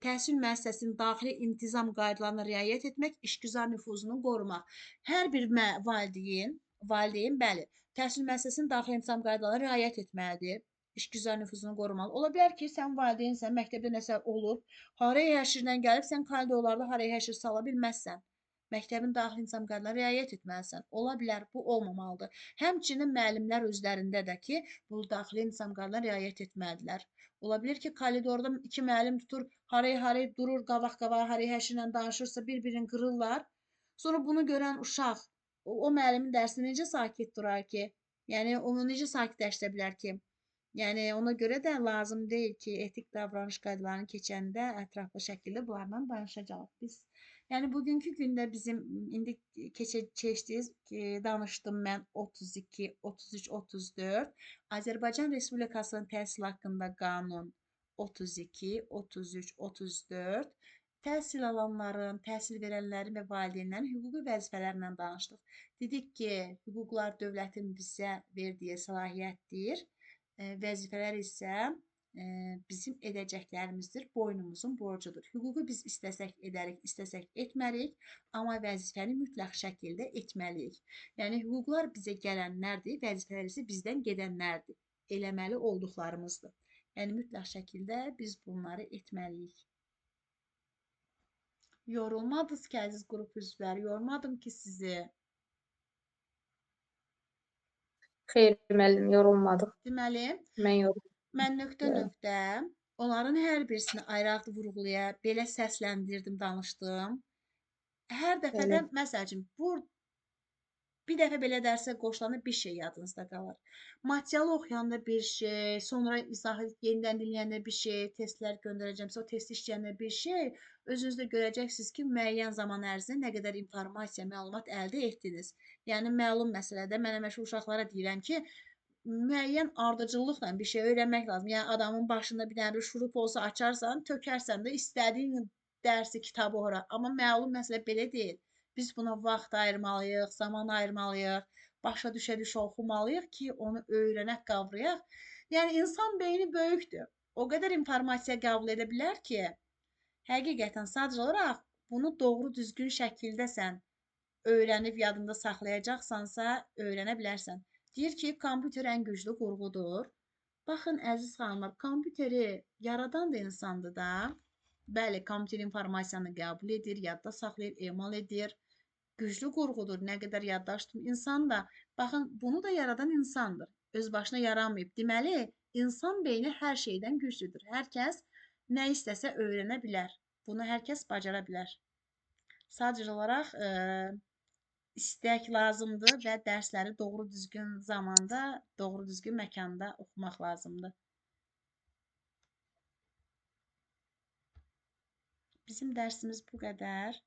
təhsil müəssisəsinin daxili intizam qaydalarına riayət etmək, işgüzar nüfuzunu qorumaq. Hər bir valideyn, bəli, təhsil müəssisəsinin daxili intizam qaydalarına riayət etməlidir, işgüzar nüfuzunu qorumalı. Ola bilər ki, sən valideynsən, məktəbdə nəsə olub, haraya həşirdən gəlib, sən koridorlarda haraya həşir sala bilməzsən. Məktəbin daxili intizam qaydalarına riayət etməlisən. Ola bilər, bu olmamalıdır. Həmçinin müəllimlər özlərində də ki, bu daxili intizam qaydalarına riayət etməlidirlər. Ola bilər ki, koridorda iki müəllim tutur, haraya durur, qabaq-qabağa, haraya həşirlə danışırsa, bir-birini qırırlar. Sonra bunu görən uşaq o müəllimin dərsində necə sakit durar ki? Yəni, onu necə sakitləşdirə bilər ki? Yəni, ona görə də lazım deyil ki, etik davranış qaydalarını keçəndə ətraflı şəkildə bunlarla danışacağıq biz. Yəni, bugünkü gündə bizim indi keçdiyimiz, danışdım mən 32, 33, 34, Azərbaycan Respublikasının təhsil haqqında qanun 32, 33, 34, təhsil alanların, təhsil verənlərin və valideynlərin hüquqi vəzifələrindən danışdıq. Dedik ki, hüquqlar dövlətin bizə verdiyi səlahiyyətdir. Vəzifələr isə bizim edəcəklərimizdir, boynumuzun borcudur. Hüququ biz istəsək edərik, istəsək etmərik, amma vəzifəni mütləq şəkildə etməliyik. Yəni, hüquqlar bizə gələnlərdir, vəzifələr isə bizdən gedənlərdir, eləməli olduqlarımızdır. Yəni, mütləq şəkildə biz bunları etməliyik. Yorulmadınız ki, əziz qrup üzvləri, yormadım ki sizi. Xeyr, müəllim, yorulmadıq. Deməli, mən yoruldum. Mən nöqtə-nöqtə onların hər birisini ayrı-ayrı vurğulaya, belə səsləndirdim, danışdım. Hər dəfə də, məsəl üçün, bir dəfə belə dərsə qoşulanda bir şey yadınızda qalar. Materialı oxuyanda bir şey, sonra izah yenidən dinləyəndə bir şey, testlər göndərəcəm, o testi işləyəndə bir şey, özünüz də görəcəksiniz ki, müəyyən zaman ərzində nə qədər informasiya, məlumat əldə etdiniz. Yəni, məlum məsələdə mənə məşhur uşaqlara deyirəm ki, müəyyən ardıcıllıqla bir şey öyrənmək lazım. Yəni, adamın başında bir dənə bir şurup olsa açarsan, tökərsən də istədiyin dərsi, kitabı ora. Amma məlum məsələ belə deyil. Biz buna vaxt ayırmalıyıq, zaman ayırmalıyıq, başa düşə-düşə oxumalıyıq ki, onu öyrənək, qavrayaq. Yəni, insan beyni böyükdür. O qədər informasiya qəbul edə bilər ki, həqiqətən sadəcə olaraq bunu doğru düzgün şəkildə sən öyrənib yadında saxlayacaqsansa, öyrənə bilərsən. Deyir ki, kompüter ən güclü qurğudur. Baxın, əziz xanımlar, kompüteri yaradan da insandır da. Bəli, kompüter informasiyanı qəbul edir, yadda saxlayır, emal edir. Güclü qurğudur, nə qədər yaddaş tutun. İnsan da, baxın, bunu da yaradan insandır. Öz başına yaranmayıb. Deməli, insan beyni hər şeydən güclüdür. Hər kəs nə istəsə öyrənə bilər. Bunu hər kəs bacara bilər. Sadəcə olaraq istək lazımdır və dərsləri doğru düzgün zamanda, doğru düzgün məkanda oxumaq lazımdır. Bizim dərsimiz bu qədər.